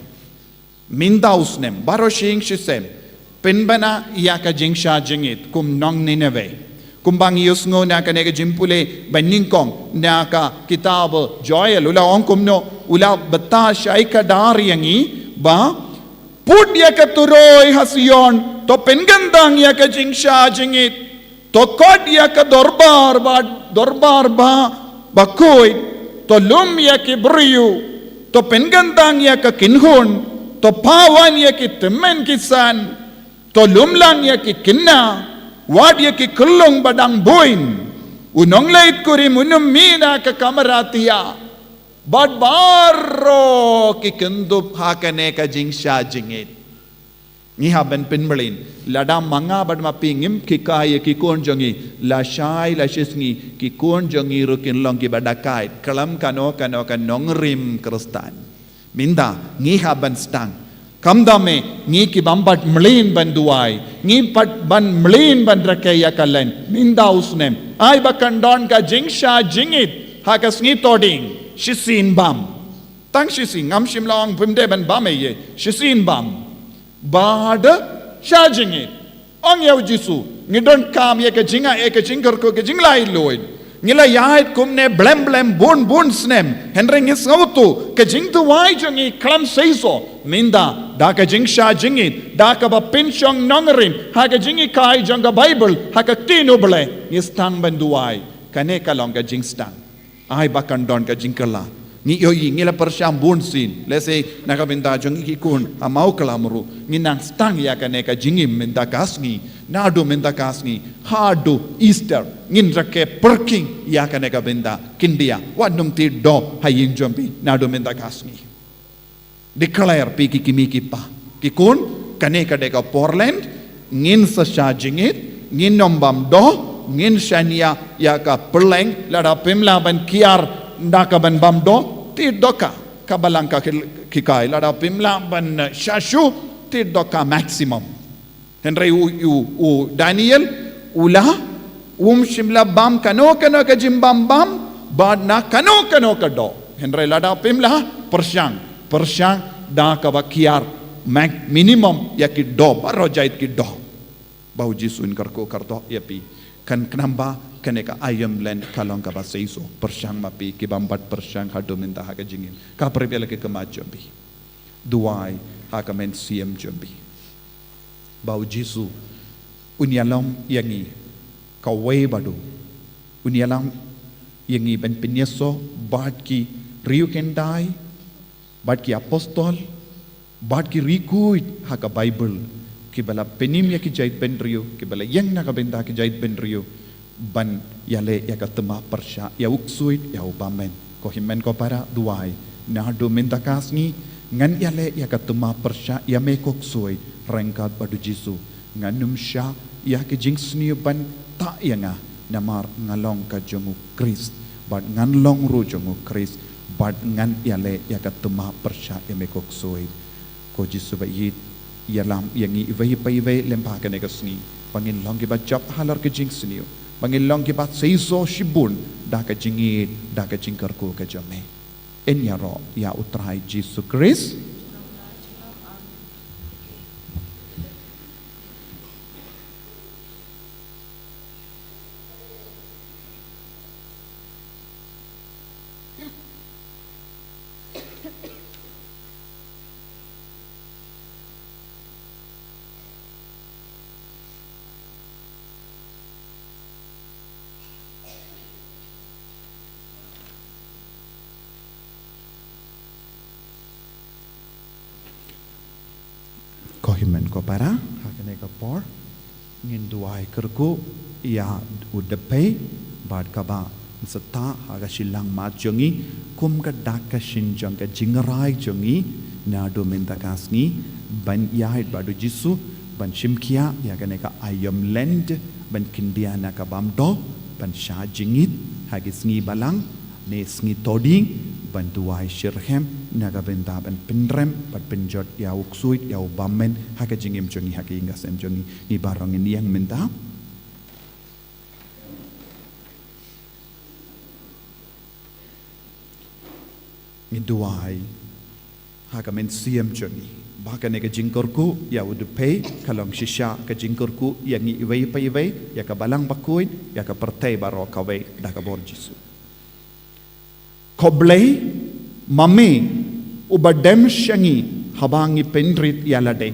Mynta u snem, baroh shi ïing shi sem, pynbna ïa ka jingshah jingit, kum nong Nineveh. Kumba ngi ïohsngew na kane ka jingpule banyngkong, na ka kitab Joel, u la ong kumno, u la batai shai kdar ïa ngi, ba, put ïa ka turoi ha Sion, to pynkyntang ïa ka jingshah jingit. To khot ïa ka dorbar ba, dorbar ba, bakhuid, to lum ïa ki briew, to pynkyntang ïa ka kynhun, to pawan ïa ki tymmen ki san, to lum lang ïa ki kynna, wat ïa ki khyllung ba dang buin, u nongleit kurim un ym mih na ka kamra thiah, bad baroh ki kyndup ha kane ka jingshah jingit. Ngi hap ban pynmlien, lada ma nga bad ma phi ngim hikai ïa ki khun jong ngi, lashai lashisngi, ki khun jong ngi ruh kin long kiba dakait, khlem kano kano ka nongrim Khristan. Mynta, ngi hap ban sdang. Khamtam eh, ngi ki bym pat mlien ban duwai, ngim pat ban mlien ban rakhe ïa ka Lent, mynta u snem. Ai ba kan don ka jingshah jingit, ha ka sngi Thohdieng, shisien bam. Tang shisien, ngam shym la ong phim dei ban bam ei ei, shisien bam. Bad shah jingit. Ong ïa u Jisu, ngi donkam ïa ka jingaiei, ka jingkyrkhu, ka jinglaitluid. Ngi la ïaid kumne blem blem bun bun snem, hynrei ngi sngewthuh, ka jingduwai jong ngi khlem seisoh, mynta, da ka jingshah jingit, da kaba pynshong nongrim, ha ka jinghikai jong ka Baibl, ha ka ktien u Blei, ngi sdang ban duwai, kane ka long ka jingsdang. Ai ba kan don ka jingkylla. Ngi ïohi, ngi la pyrshang bun sien. Lehse na ka bynta jong ngi ki khun ha Mawklam ruh, ngi nang sdang ïa kane ka jingim mynta ka sngi. Naduh mynta ka sngi haduh Easter, ngin rakhe pyrkhing ïa kane ka bynta. Khyndiat, wat nym thied doh ha ïing jong phi naduh mynta ka sngi. Declare, phi ki kmie ki kpa, ki khun, kane ka dei ka por Lent, ngin sa shah jingit, ngin ym bam doh, ngin shaniah ïa ka pyrleng, lada phim lah ban kiar da ka ban bam doh, te dohkha ka Balang ka khil-, hikai, lada phim lah ban, eh, shah shuh, te dohkha maximum. Hynrei u, u, u Daniel, u la, um shym la bam kano kano ka jingbam bam, bad na kano kano ka doh. Hynrei lada phim lah, pyrshang, pyrshang da kaba kiar, max-, minimum ïa ki doh, baroh jait ki doh. Ba u Jisu un kyrkhu kyrdoh ïa phi. Kan khnang ba kane ka aïom lent ka long kaba seisoh. Pyrshang ma phi, ki bym pat pyrshang haduh mynta ha ka jingim. Ka pyrshang ïa la ki khmat jong phi. Duwai ha ka mynsiem jong phi. Ba u Jisu un ïalam ïa ngi kawei bad u. Un ïalam ïa ngi ban pynïasoh bad ki riewkhyndai, bad ki apostol, bad ki riewkhuid ha ka Baibl, kiba la pynim ïa ki jaitbynriew, kiba la ïeng na ka bynta ki jaitbynriew, ban ïaleh ïa ka thma pyrshah ïa u ksuid, ïa u bymmen. Ko hynmen ko para, duwai, naduh mynta ka sngi, ngan ïaleh ïa ka thma pyrshah ïa me ko ksuid, ryngkat bad u Jisu. Ngan ym shah ïa ka jingsniew ban tah ïa nga, namar nga long ka jong u Khrist, bad ngan long ruh jong u Khrist, bad ngan ïaleh ïa ka thma pyrshah ïa me ko ksuid. Ko Jisu ba ïeit, ïalam ïa ngi iwei pa iwei lem bad ha kane ka sngi, ba ngin long kiba jop halor ka jingsniew, ba ngin long kiba seisoh shibun da ka jingïeit, da ka jingkyrkhu ka jong me. Yn ïaroh ïa u Trai Jisu Khrist. Ko hynmen ko para, ha kane ka por, ngin duwai kyrkhu ïa u dpei, bad kaba yn sa tah ha ka shilliang mat jong ngi, kum ka dak ka shin jong ka jingrai jong ngi, naduh mynta ka sngi, ban ïaid bad u Jisu, ban shim khia ïa kane ka aïom lent, ban khyndiat na ka bam doh, ban shah jingit, ha ki sngi Balang, ne sngi Thohdieng, ban duwai shitrhem, na ka bynta ban pynrem, ban pynjot ïa u ksuid, ïa u bymmen, ha ka jingim jong ngi, ha ka ïing ka sem jong ngi, ngi baroh ngin ïeng mynta. Ngi duwai ha ka mynsiem jong ngi, ba kane ka jingkyrkhu ïa u dpei, ka long shisha ka jingkyrkhu ïa ngi iwei pa iwei, ïa ka Balang bakhuid, ïa ka pyrthei baroh kawei, da ka bor Jisu. Ko Blei, ma me, uba dem sha ngi, haba ngi pynrit ïa lade.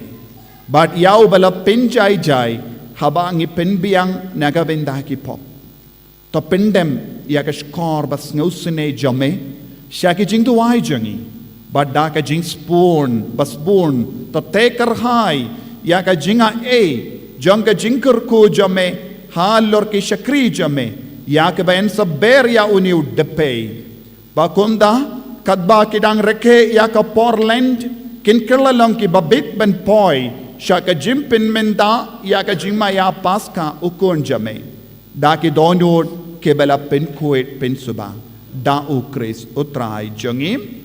Bad ïa uba la pynjai jai, haba ngi pynbiang na ka bynta ki pop. To pyndem ïa ka shkor ba sngewsynei jong me, sha ki jingduwai jong ngi, bad da ka jingsbun, ba sbun, to teh kyrhai, ïa ka jingaiei, jong ka jingkyrkhu jong me, halor ki shakri jong me, ïa kaba yn sa ber ïa une u dpei. Ba kumta, katba ki dang rakhe ïa ka por lent, kin kylla long kiba bit ban poi, sha ka jingpynmynta, ïa ka jingma ïa Paskha u khun jong me. Da ki dohnud kiba la pynkhuid pynsuba. Da u Khrist u Trai jong ngi. Amen.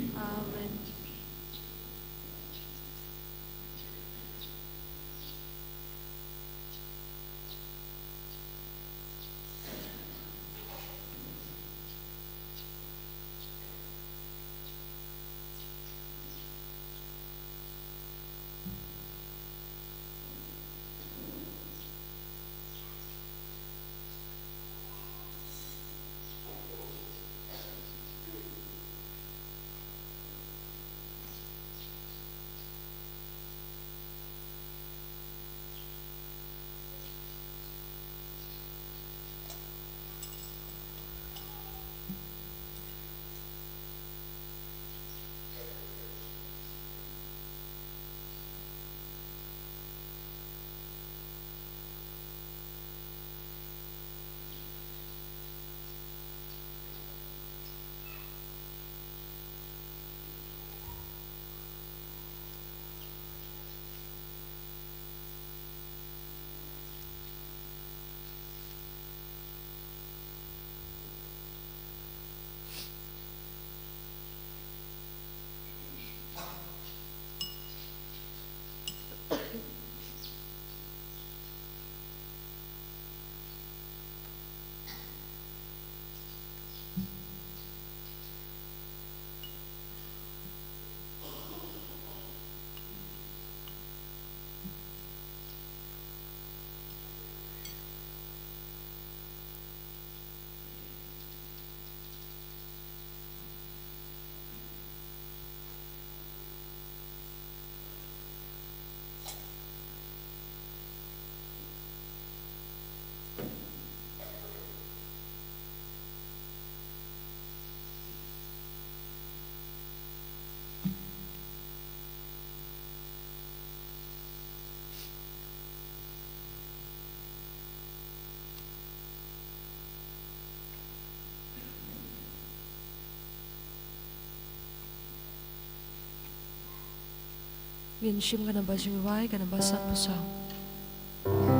Ngin shim ka namba jingrwai, ka namba sanphew saw.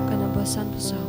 Ka namba sanphew saw.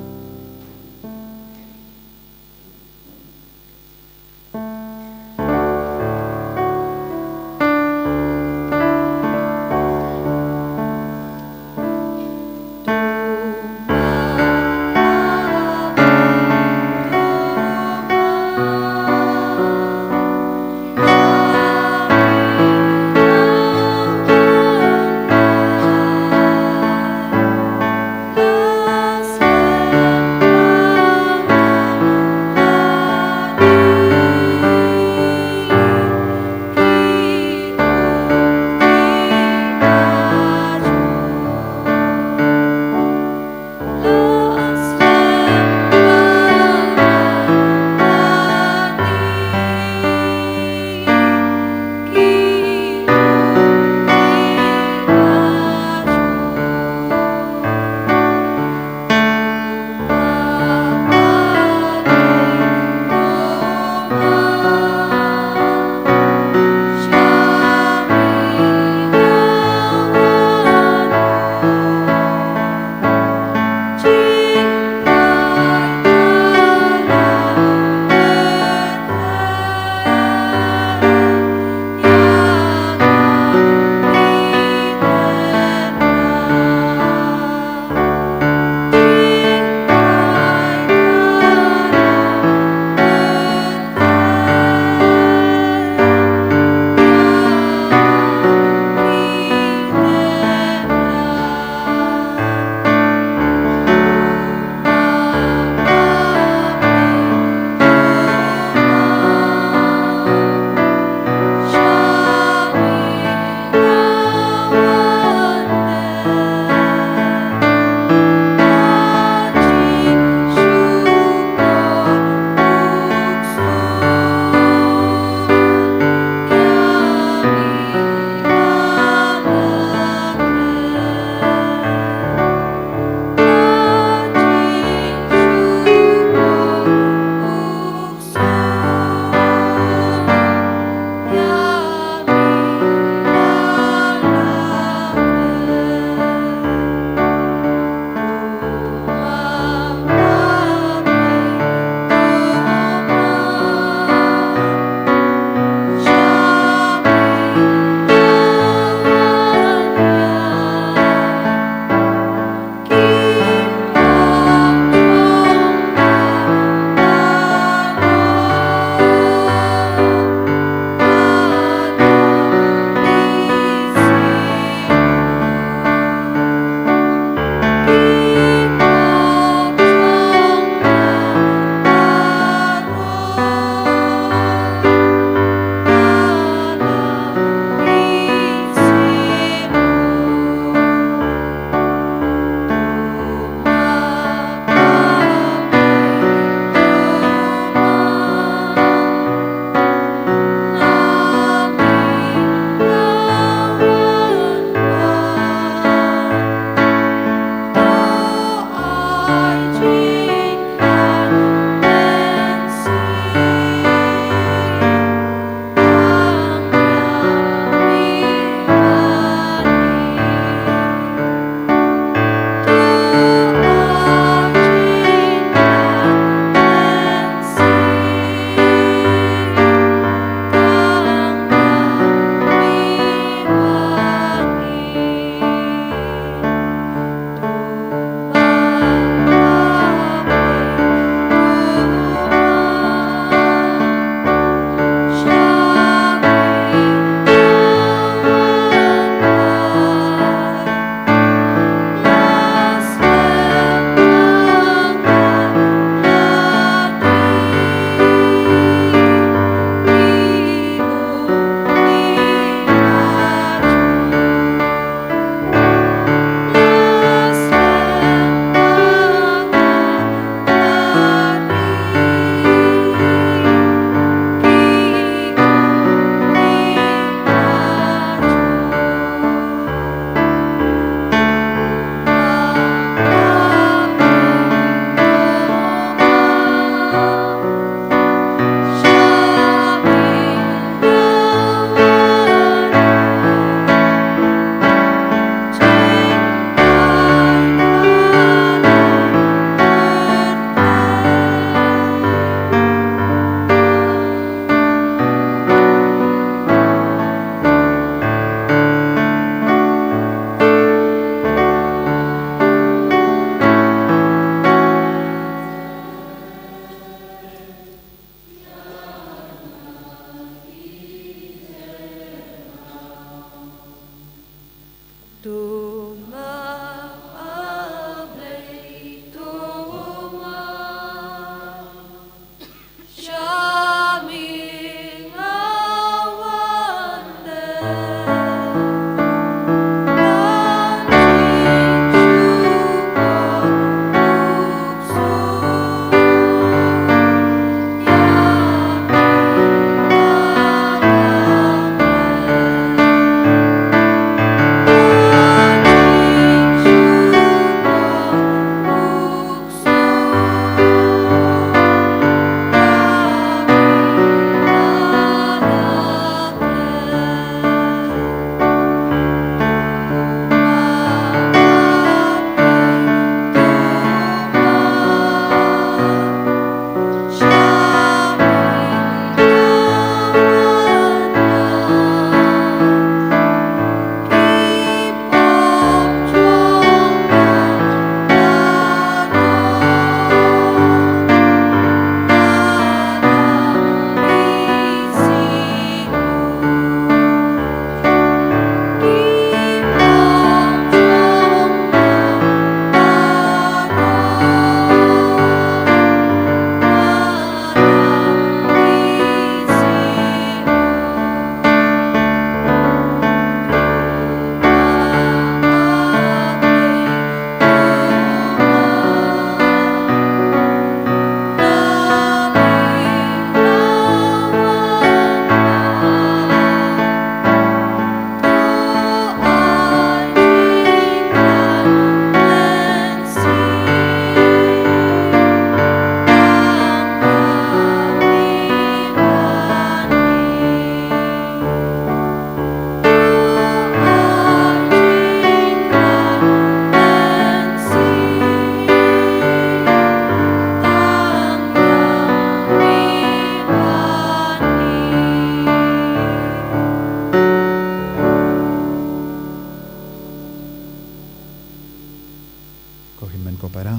Ko hynmen ko para,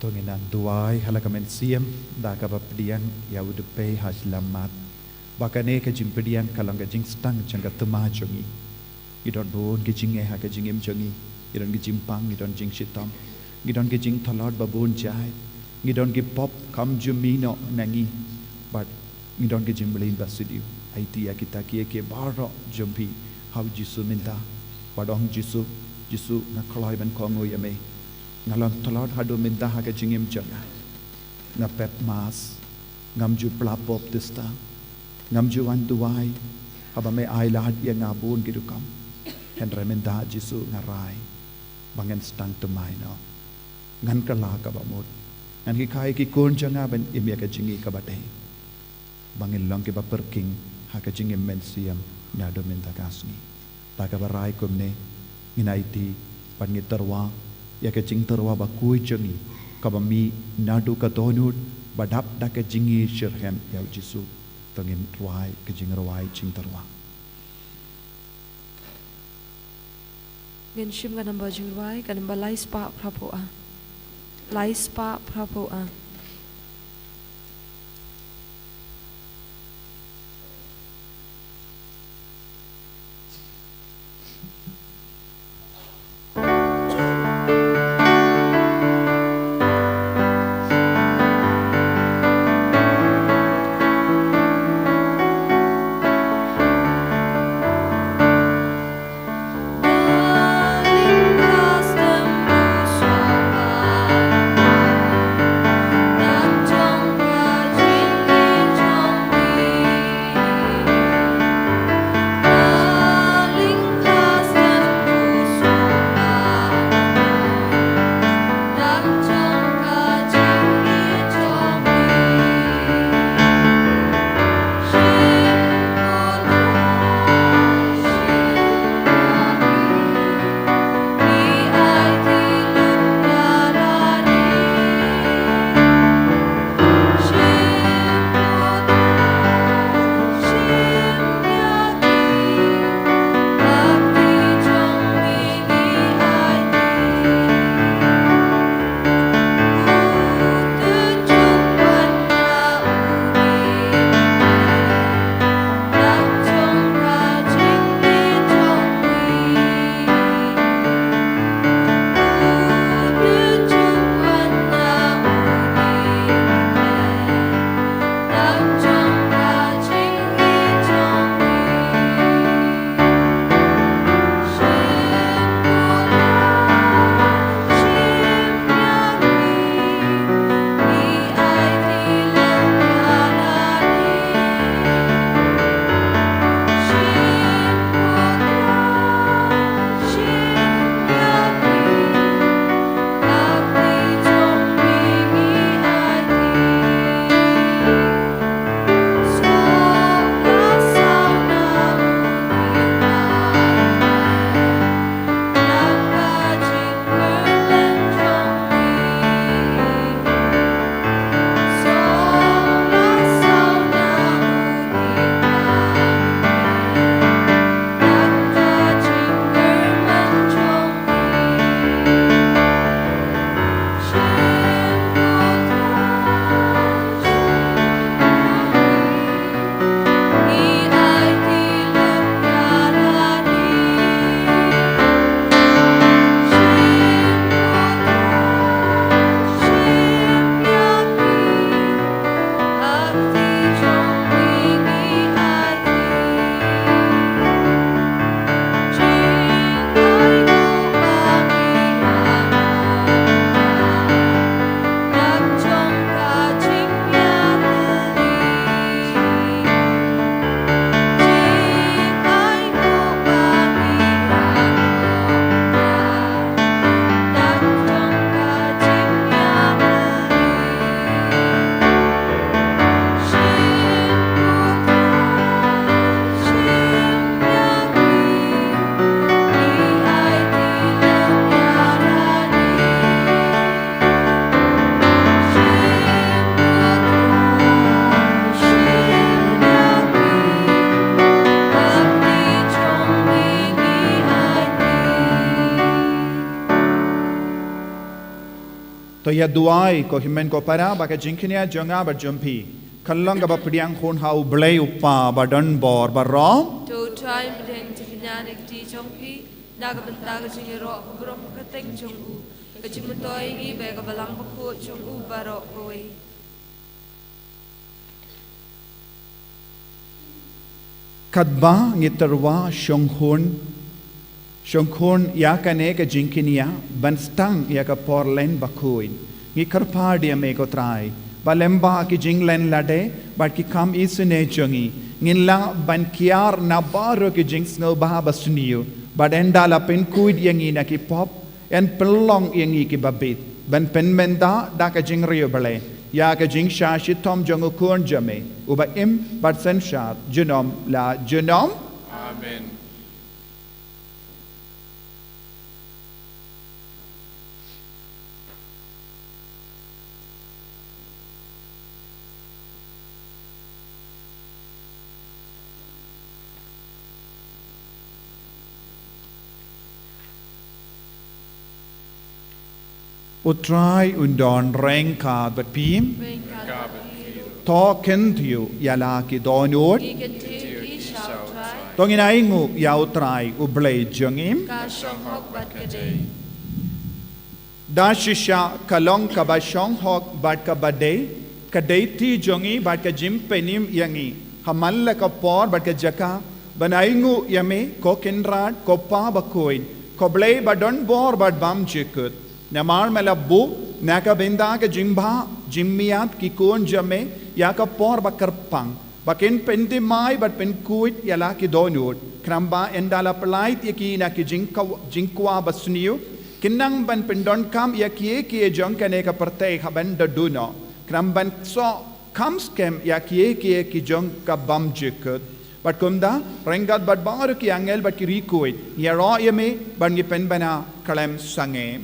to ngin nang duwai ha la ka mynsiem da kaba pdiang ïa u dpei ha shyllangmat, ba kane ka jingpdiang ka long ka jingstang jong ka tma jong ngi. Ngi don bun ki jingeh ha ka jingim jong ngi. Ngi don ki jingpang, ngi don jingshitom, ngi don ki jingtlot ba bun jait, ngi don ki pop kam ju mih noh na ngi. Bad ngi don ki jingmlien ba sniew. Aiti ïa kita kiei kiei baroh jong phi ha u Jisu mynta, bad ong: Jisu, Jisu, nga kloi ban kohnguh ïa me. Nga long tlot haduh mynta ha ka jingim jong nga. Nga pep mass, ngam ju pla pop tista, ngam ju wan duwai haba me ai lad ïa nga bun ki rukom. Hynrei mynta Jisu nga rai ba ngan sdang thymmai noh. Ngan kylla kaba mut. Ngan hikai ki khun jong nga ban im ïa ka jingim kaba dei, ba ngin long kiba pyrkhing ha ka jingim mynsiem naduh mynta ka sngi. Da kaba rai kumne, ngin aiti bad ngi tyrwa ïa ka jingtyrwa ba khuid jong ngi, kaba mih naduh ka dohnud ba dap da ka jingïasyrhem ïa u Jisu. To ngin rwai ka jingrwai jingtyrwa. Ngin shim ka namba jingrwai, ka namba lai spah phra phew ar. Lai spah phra phew ar. To ïa duwai, ko hynmen ko para, ba ka jingkñia jong nga bad jong phi kan long kaba pdiang hun ha U Blei U Kpa badonbor baroh. To trai pdiang jingkñia na ka kti jong phi, na ka bynta ka jingïaroh ka burom ka kyrteng jong u, ka jingmyntoi ïa ngi bad ka Balang Bakhuid jong u baroh kawei. Katba ngi tyrwa shongkhun, shongkhun ïa kane ka jingkñia, ban sdang ïa ka por len bakhuid, ngi kyrpad ïa me ko Trai, ba lyngba ki jinglen lade bad ki kam isynei jong ngi, ngin lah ban kiar na baroh ki jingsngewbha basniew, bad ynda la pynkhuid ïa ngi na ki pop, yn pynlong ïa ngi kiba bit ban pynmynta da ka jingriewblei ïa ka jingshah shitom jong U Khun jong me, uba im bad synshar junom la junom. Amen. U Trai un don ryngkat bad phi. To kyntiew ïa la ki dohnud. To ngin ainguh ïa U Trai U Blei jong ngi. Da shisha ka long kaba shong hok bad kaba dei, ka dei kti jong ngi bad ka jingpynim ïa ngi ha man la ka por bad ka jaka ban ainguh ïa me, ko Kynrad, ko Pa bakhuid, ko Blei badonbor bad bymjukut. Namar me la buh na ka bynta ka jingbha jingmiat ki khun jong me ïa ka por ba kyrpang, ba kin pynthymmai bad pynkhuid ïa la ki dohnud, khnang ba ynda la pyllait ïa ki na ki jingkwa-, jingkwah basniew, kin nang ban pyndonkam ïa kiei kiei jong kane ka pyrthei ha ban da duh noh, khnang ban soh kham skhem ïa kiei kiei ki jong ka bymjukut. Bad kumta, ryngkat bad baroh ki angel bad ki riewkhuid, ngi ïaroh ïa me bad ngi pynbna khlem sangeh.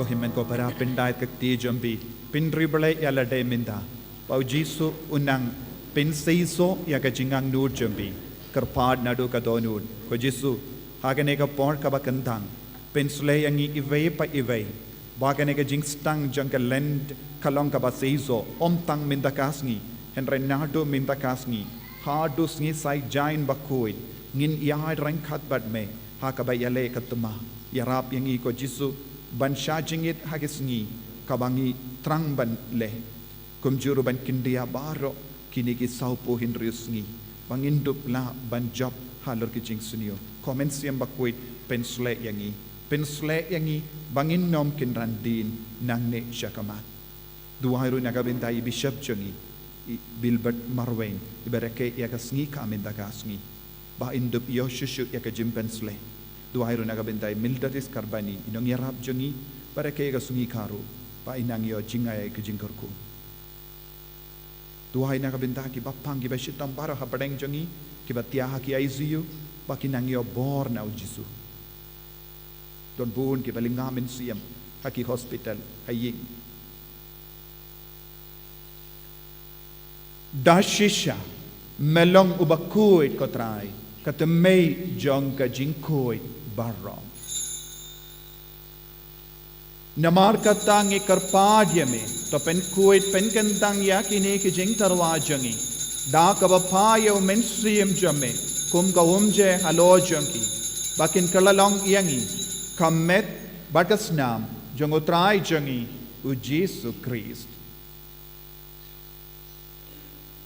Ko hynmen ko para, pyndait ka kti jong phi, pynriewblei ïa lade mynta, ba U Jisu un nang pynseisoh ïa ka jingangnud jong phi. Kyrpad naduh ka dohnud. Ko Jisu, ha kane ka por kaba kyntang, pynshlei ïa ngi iwei pa iwei ba kane ka jingsdang jong ka Lent ka long kaba seisoh, ym tang mynta ka sngi, hynrei naduh mynta ka sngi haduh Sngi Saitjaiñ Bakhuid, ngin ïaid ryngkat bad me ha kaba ïaleh ka thma. Ïarap ïa ngi ko Jisu ban shah jingit ha ki sngi kaba ngi thrang ban leh, kumjuh ruh ban kyndit ïa baroh kine ki sawphew hynriew sngi ba ngin dup lah ban jop halor ki jingsniew. Ko Mynsiem Bakhuid, pynshlei ïa ngi, pynshlei ïa ngi ba ngin ym kynran dien nangne sha khmat. Duwai ruh na ka bynta i Bishop jong ngi, i Bilbert Marwein, iba rakhe ïa ka sngi ka mynta ka sngi, ba in dup ïoh shuh shuh ïa ka jingpynshlei. Duwai ruh na ka bynta i Mildred Karbani, i nongïarap jong ngi, ba rakhe ïa ka sngi ka ruh, ba in nang ïoh jngai ïa ka jingkyrkhu. Duwai na ka bynta kiba pang, kiba shitom baroh hapdeng jong ngi, kiba thiah ha ki I C U, ba kin nang ïoh bor na U Jisu. Don bun kiba lynga mynsiem ha ki hospital, ha ïing. Da shisha me long uba khuid ko Trai, ka thymmei jong ka jingkhuid baroh. Namar kata ngi kyrpad ïa me, to pynkhuid pynkyntang ïa kine ki jingtyrwa jong ngi da kaba phah ïa u Mynsiem jong me kum ka umjer halor jong ki, ba kin kylla long ïa ngi ka met bad ka snam jong u Trai jong ngi u Jisu Khrist.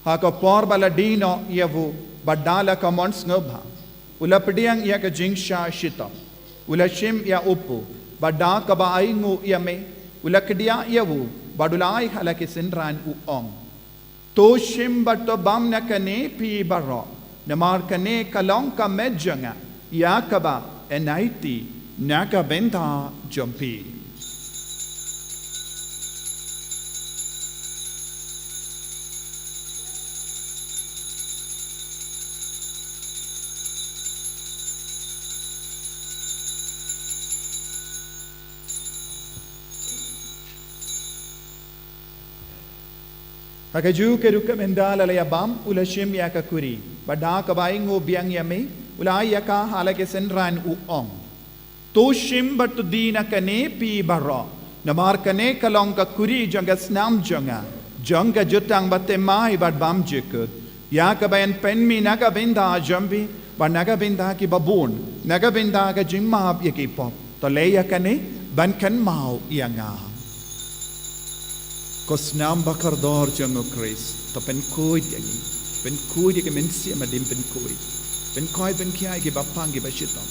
Ha ka por ba la die noh ïa u, bad da la ka mon sngewbha, u la pdiang ïa ka jingshah shitom, u la shim ïa u pu, bad da kaba ainguh ïa me, u la kdiah ïa u, bad u la ai ha la ki synran, u ong: To shim bad to bam na kane phi baroh, namar kane ka long ka met jong nga, ïa kaba yn aiti na ka bynta jong phi. Ha kajuh ka rukom ynda la ïa bam, u la shim ïa ka kuri, bad da kaba ainguh biang ïa me, u la ai ïa ka ha la ki synran, u ong: To shim bad to die na kane phi baroh, namar kane ka long ka kuri jong ka snam jong nga, jong ka jutang bathymmai bad bymjukut, ïa kaba yn pynmih na ka bynta jong phi bad na ka bynta ki babun, na ka bynta ka jingmap ïa ki pop. To leh ïa kane ban kynmaw ïa nga. Ko snam bakordor jong u Khrist, to pynkhuid ïa ngi, pynkhuid ïa ki mynsiem haduh ban pynkhuid, pynkhuid pynkhia ïa ki bapang ki bashitom.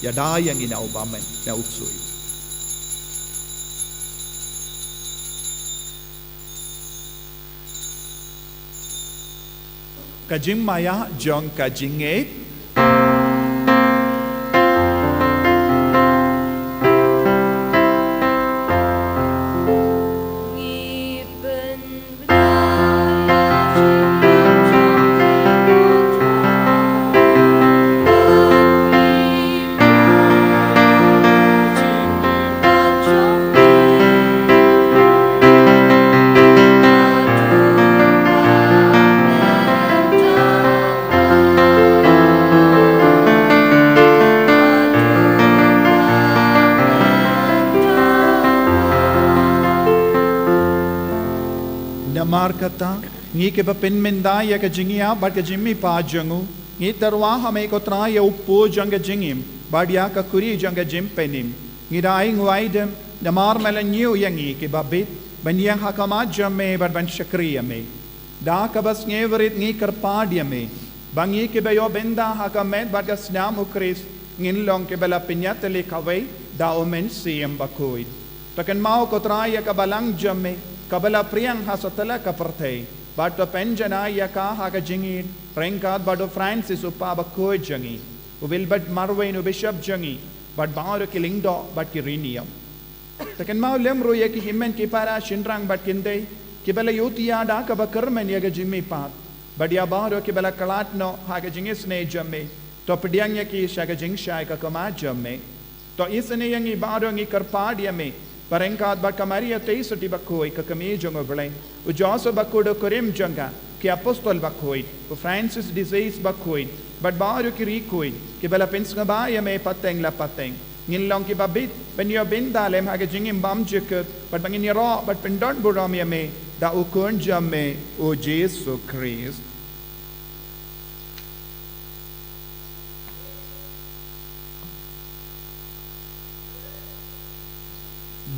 Ïada ïa ngi na u bymman, na u ksuid. Ka jingmaïa jong ka jingngeit. Namar kata, ngi kiba pynmynta ïa ka jingïap bad ka jingmihpat jong u, ngi tyrwa ha me ko Trai ïa u pu jong ka jingim, bad ïa ka kuri jong ka jingpynim. Ngi da ainguh aidem, namar me la ñiew ïa ngi kiba bit, ban ïeng ha khmat jong me bad ban shakri ïa me. Da kaba sngewrit ngi kyrpad ïa me, ba ngi kiba ïoh bynta ha ka met bad ka snam u Khrist, ngin long kiba la pynïatylli kawei da u Mynsiem Bakhuid. To kynmaw ko Trai ïa ka balang jong me, kaba la phriang ha satlak ka pyrthei, bad to pynjanai ïa ka ha ka jingïeit, ryngkat bad u Francis u kpa bakhuid jong ngi, u Wilbert Marwein u bishop jong ngi, bad baroh ki lyngdoh bad ki riewniam. To kynmaw lem ruh ïa ki hynmen ki para shynrang bad kynthei, kiba la ïohthiah da kaba kyrmen ïa ka jingmihpat, bad ïa baroh kiba la khlad noh ha ka jingisynei jong me, to pdiang ïa ki sha ka jingshai ka khmat jong me. To isynei ïa ngi baroh, ngi kyrpad ïa me, ba ryngkat bad ka Maria Theisotti bakhuid ka kmie jong u Blei, u Joseph bakhuid u kurim jong ka, ki apostol bakhuid, u Francis d'Assisi bakhuid, bad baroh ki riewkhuid kiba la pynsngewbha ïa me pateng la pateng, ngin long kiba bit ban ïoh bynta lem ha ka jingim bymjukut, bad ba ngin ïaroh bad pyndonburom ïa me da u Khun jong me, u Jisu Khrist.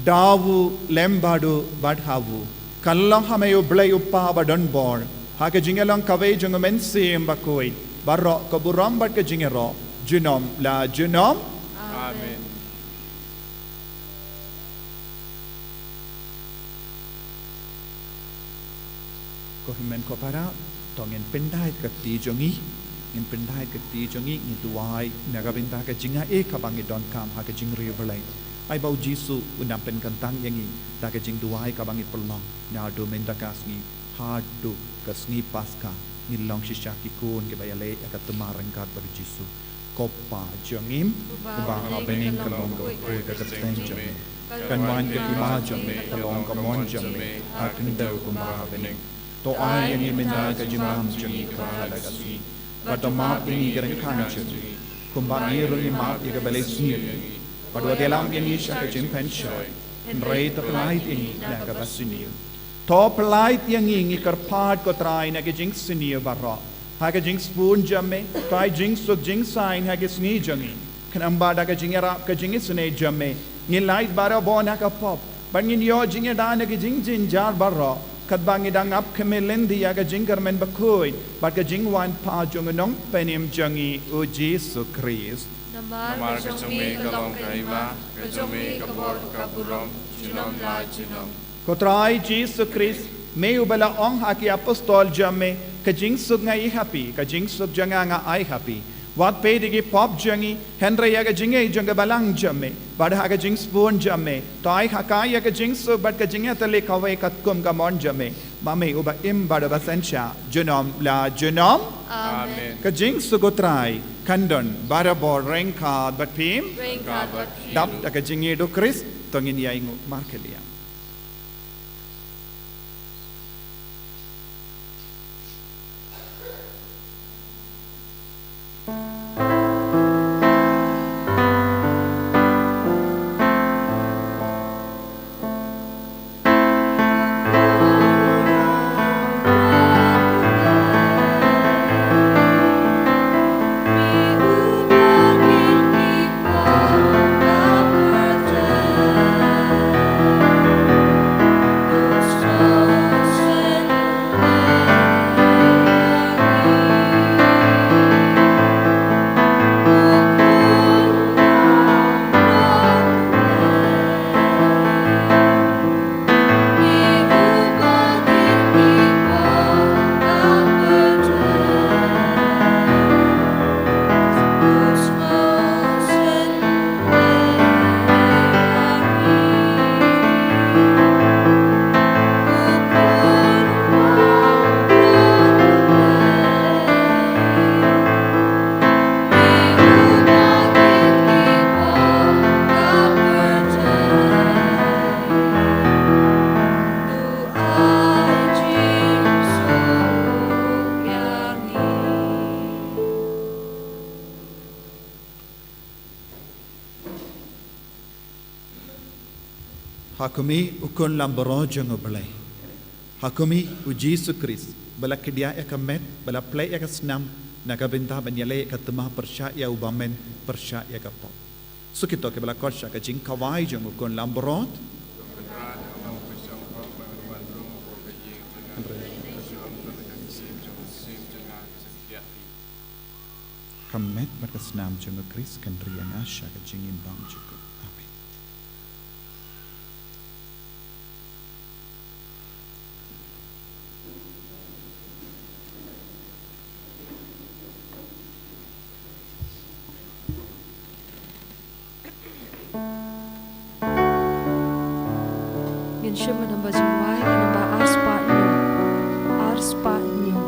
Da u lem bad u bad ha u, kan long ha me u Blei u Kpa badonbor, ha ka jingïalong kawei jong u Mynsiem Bakhuid, baroh ka burom bad ka jingïaroh, junom la junom. Amen. Ko hynmen ko para, to ngin pyndait ka kti jong ngi, ngin pyndait ka kti jong ngi, ngin duwai na ka bynta ka jingaiei kaba ngi donkam ha ka jingriewblei. Ai ba u Jisu un nang pynkyntang ïa ngi da ka jingduwai kaba ngi pynlong naduh mynta ka sngi haduh ka sngi Paskha, ngin long shisha ki khun kiba ïaleh ïa ka tymmen ryngkat bad u Jisu. Ko Kpa jong ngi, uba ha bneng, ka long kaba khuid ka kyrteng jong me. Kan wan ka hima jong me, ka long ka mon jong me, ha khyndew kumba ha bneng. To ai ïa ngi mynta ka jingbam jong ngi kaba ha la ka sngi. Bad to map ïa ngi ki ryngkang jong ngi, kumba ngi ruh ngi map ïa kiba leh sngi ïa ngi. Bad wat ïalam ïa ngi sha ka jingpynshoi, hynrei to pyllait ïa ngi na kaba sniew. To pyllait ïa ngi, ngi kyrpad ko Trai, na ka jingsniew baroh. Ha ka jingsbun jong me, Trai, jingsuk jingsaiñ ha ka sngi jong ngi. Khnang ba da ka jingïarap ka jingisynei jong me, ngin lait barabor na ka pop, bad ngin ïoh jingïada na ka jingjynjar baroh, katba ngi dang ap khmih lynti ïa ka jingkyrmen bakhuid bad ka jingwan pat jong u Nongpynim jong ngi, u Jisu Khrist. Namar ka jong me ka long ka hima, ka jong me ka bor, ka burom, junom la junom. Ko Trai Jisu Khrist, me uba la ong ha ki apostol jong me, ka jingsuk nga ai ha phi, ka jingsuk jong nga nga ai ha phi. Wat peit ïa ki pop jong ngi, hynrei ïa ka jingngeit jong ka balang jong me, bad ha ka jingsbun jong me, to ai ha ka ïa ka jingsuk bad ka jingïatylli kawei katkum ka mon jong me, ma me uba im bad uba synshar, junom la junom. Amen. Ka jingsuk u Trai kan don barabor ryngkat bad phi. Ryngkat bad phi. Dap da ka jingïeit u Khrist, to ngin ïainguh markylliang. Ha khmih u Khun Lambaroh jong U Blei. Ha khmih u Jisu Khrist, ba la khie ïa ka met, ba la plie ïa ka snam, na ka bynta ban ïaleh ïa ka thma pyrshah ïa u bymman, pyrshah ïa ka pop. Suk ïa kito kiba la koit sha ka jingkhawai jong u Khun Lambaroh. Ka met bad ka snam jong u Khrist kan ri ïa nga sha ka jingim bymjukut. Amen. Ngin shim ka namba jingwai, ka namba arspah hynñiew. Arspah hynñiew.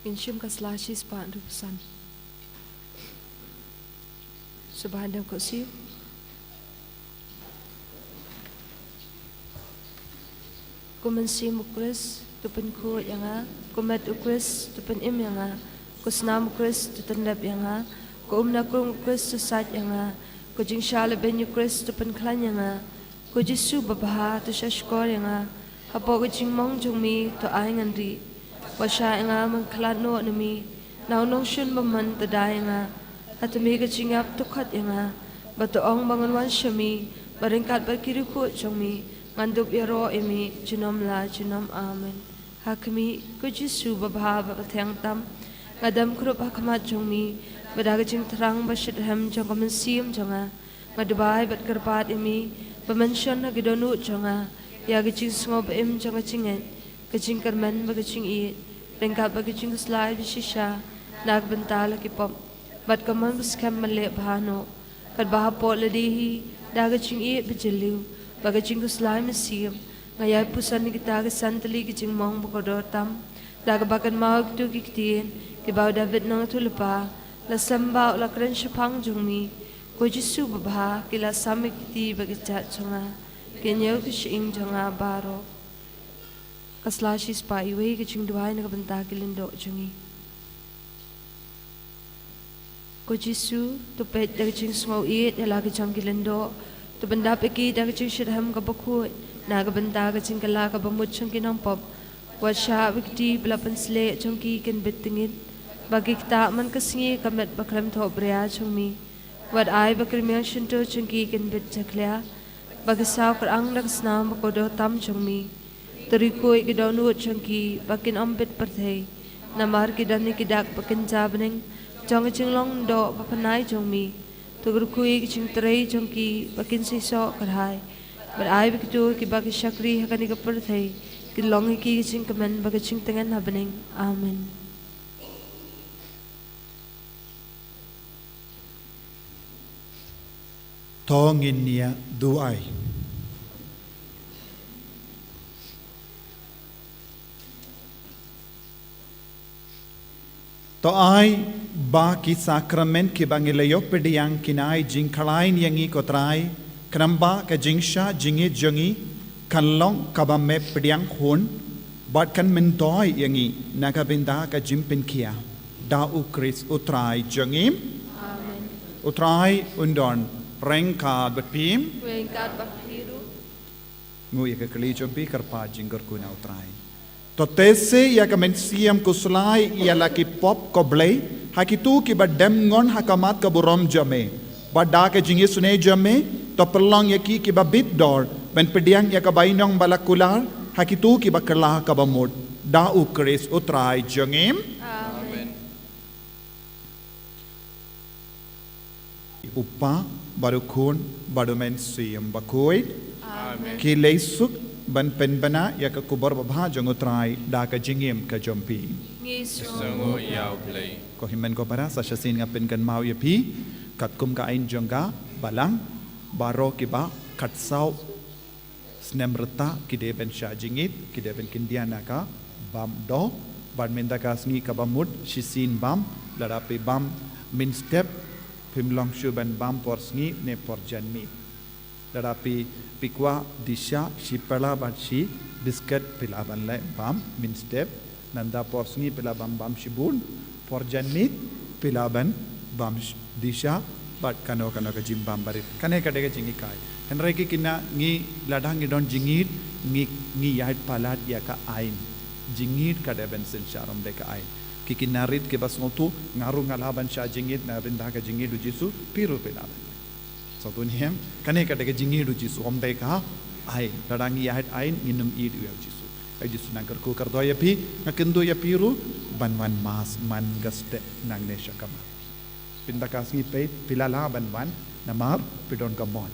Ngin shim ka sla shispah hynriewphew san. Sngewbha ïa ka siew. Ko mynsiem u Khrist, to pynkhuid ïa nga. Ko met u Khrist, to pynim ïa nga. Ko snam u Khrist, to tyndep ïa nga. Ko umnakung u Khrist, to sait ïa nga. Ko jingshah lehbeiñ u Khrist, to pynkhlaiñ ïa nga. Ko Jisu babha, to shahshkor ïa nga. Hapoh ka jingmong jong me, to ai ngan rieh. Wat shah ïa nga ban khlad noh na me. Na u nongshun bymman, to da ïa nga. Ha tmier ka jingïap, to khot ïa nga. Bad to ong ba ngan wan sha me. Bad ryngkat bad ki riewkhuid jong me, ngan dup ïaroh ïa me junom la junom. Amen. Ha khmih, ko Jisu babha bad bathiang tam. Nga dem khrup ha khmat jong me. Bad da ka jingthrang ba shitrhem jong ka mynsiem jong nga, nga duwai bad kyrpad ïa me ba men shon ha ki dohnud jong nga ïa ka jingsngew ba-im jong ka jingngeit, ka jingkyrmen bad ka jingïeit, ryngkat bad ka jingkhuslai ba shisha na ka bynta la ki pop, bad ka mon ba skhem ban leh bha noh. Katba hapoh lade hi, da ka jingïeit ba jylliew bad ka jingkhuslai mynsiem, nga ïai puson ïa kita ki san tylli ki jingmong ba kordor tam, da kaba kynmaw ïa kito ki ktien kiba u David nongïathuhlypa, la symbai, la kren shaphang jong me. Ko Jisu babha, ki la sam ïa ki kti bad ki kjat jong nga, ki ñiew ki shyieng jong nga baroh. Ka sla shispah wei, ka jingduwai na ka bynta ki lyngdoh jong ngi. Ko Jisu, to peit da ka jingsngewieit ïa la ki jong ki lyngdoh, to pyndap ïa ki da ka jingshitrhem kaba khuid na ka bynta ka jingkylla kaba mut jong ki nongpop. Wat shah ba ki kti ba la pynsleh jong ki kin bit tyngit, ba ki ktah man ka sngi ha ka met bakhlem thohbria jong me. Wat ai ba ki rmiang shyntur jong ki kin bit jakhlia, ba ki saw kyrang da ka snam ba kordor tam jong me. To riewkhuid ïa ki dohnud jong ki ba kin ym bit pyrthei, namar ki don ïa ki dak ba kynja bneng jong ka jinglong doh ba pynai jong me. To riewkhuid ïa ki jingtrei jong ki ba kin seisoh kyrhai, bad ai ba kito kiba ki shakri ha kane ka pyrthei kin long ïa ki ka jingkmen bad ka jingtngen ha bneng. Amen. To ngin ïa duwai. To ai ba ki sakramen kiba ngi la ïoh pdiang kin ai jingkhlaiñ ïa ngi, ko Trai, khnang ba ka jingshah jingit jong ngi kan long kaba mep pdiang hun, bad kan myntoi ïa ngi na ka bynta ka jingpynkhiah. Da u Khrist u Trai jong ngi. Amen. U Trai un don ryngkat bad phi. Ryngkat bad phi ruh. Nguh ïa ka kylli jong phi, kyrpad jingkyrkhu na u Trai. To teh seh ïa ka mynsiem khuslai ïa la ki pop, ko Blei, ha kito kiba dem ngon ha khmat ka burom jong me. Bad da ka jingisynei jong me, to pynlong ïa ki kiba bit dor ban pdiang ïa ka bainong ba la kular ha kito kiba kylla kaba mut. Da u Khrist u Trai jong ngi. Amen. U Kpa, bad u Khun, bad u Mynsiem Bakhuid. Amen. Ki leit suk ban pynbna ïa ka khubor babha jong u Trai da ka jingim ka jong phi. Ngi sngewnguh ïa u Blei. Ko hynmen ko para, sa shisien nga pynkynmaw ïa phi katkum ka aiñ jong ka Balang, baroh kiba khatsaw snem rta ki dei ban shah jingit, ki dei ban kyndit na ka bam doh, bad mynta ka sngi kaba mut shisien bam, lada phi bam mynstep, phim long shuh ban bam por sngi ne por janmiet. Lada phi, phi kwah disa shi pela bad shi biscuit, phi lah ban leh bam mynstep. Nangta por sngi phi lah ban bam shibun, por janmiet phi lah ban bam sh-, disa, bad kano kano ka jingbam barit. Kane ka dei ka jinghikai. Hynrei ki khynnah, ngi lada ngi don jingit, ngi, ngi ïaid palat ïa ka aiñ. Jingit ka dei ban synshar, ym dei ka aiñ. Ki khynnah rit kiba sngewthuh, nga ruh nga lah ban shah jingit na bynta ka jingit u Jisu, phi ruh phi lah ban. Sngewthuh ne em, kane ka dei ka jingit u Jisu, ym dei ka aiñ. Lada ngi ïaid aiñ, ngin ym ïeit ïa u Jisu. Ai Jisu nang kyrkhu kyrdoh ïa phi, nga kynduh ïa phi ruh ban wan mass man ka step nangne sha khmat. Mynta ka sngi phi, phi lah lah ban wan, namar phi don ka mon.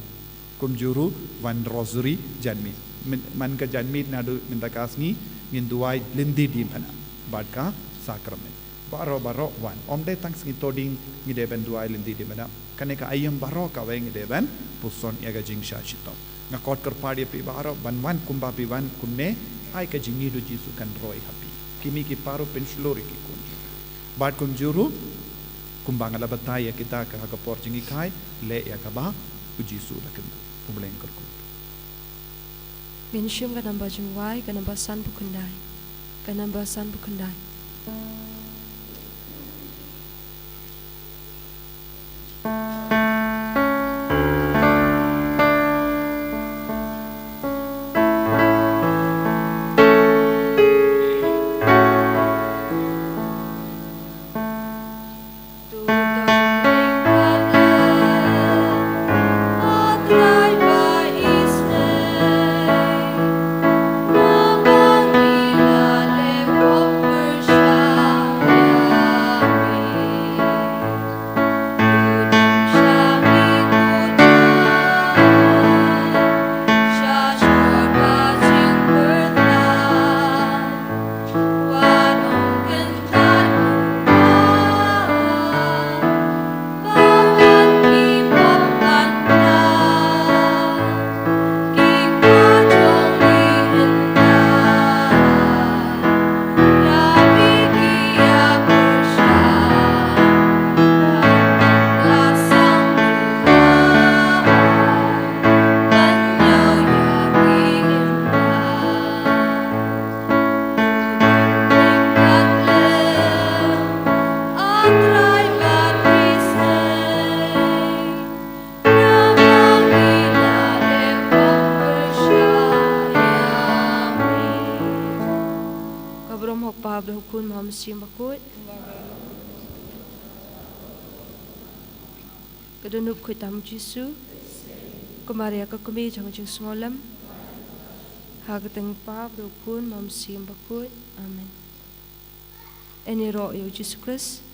Kumjuh ruh wan rosary janmiet. Myn-, man ka janmiet naduh mynta ka sngi, ngin duwai lynti dih mynta bad ka sakramen. Baroh baroh wan. Ym dei tang sngi Thohdieng ngi dei ban duwai lynti dih mynta. Kane ka aïom baroh kawei ngi dei ban puson ïa ka jingshah shitom. Nga khot kyrpad ïa phi baroh ban wan kumba phi wan kumne, ai ka jingïeit u Jisu kan roi ha phi. Ki mei ki pa ruh pynshlur ïa ki khun. Bad kumjuh ruh, kumba nga la batai ïa kita ka ha ka por jinghikai, leh ïa kaba u Jisu u la kynduh. U Blei un kyrkhu. Ngin shim ka namba jingwai, ka namba sanphew khyndai. Ka namba sanphew khyndai. Ka burom ha u Kpa bad ha u Khun bad ha u Mynsiem Bakhuid. Ka dohnud khuid tam u Jisu. Ka Maria ka kmie jong ka jingsngewlem. Ha ka kyrteng u Kpa bad u Khun bad u Mynsiem Bakhuid. Amen. Ngin ïaroh ïa u Jisu Khrist.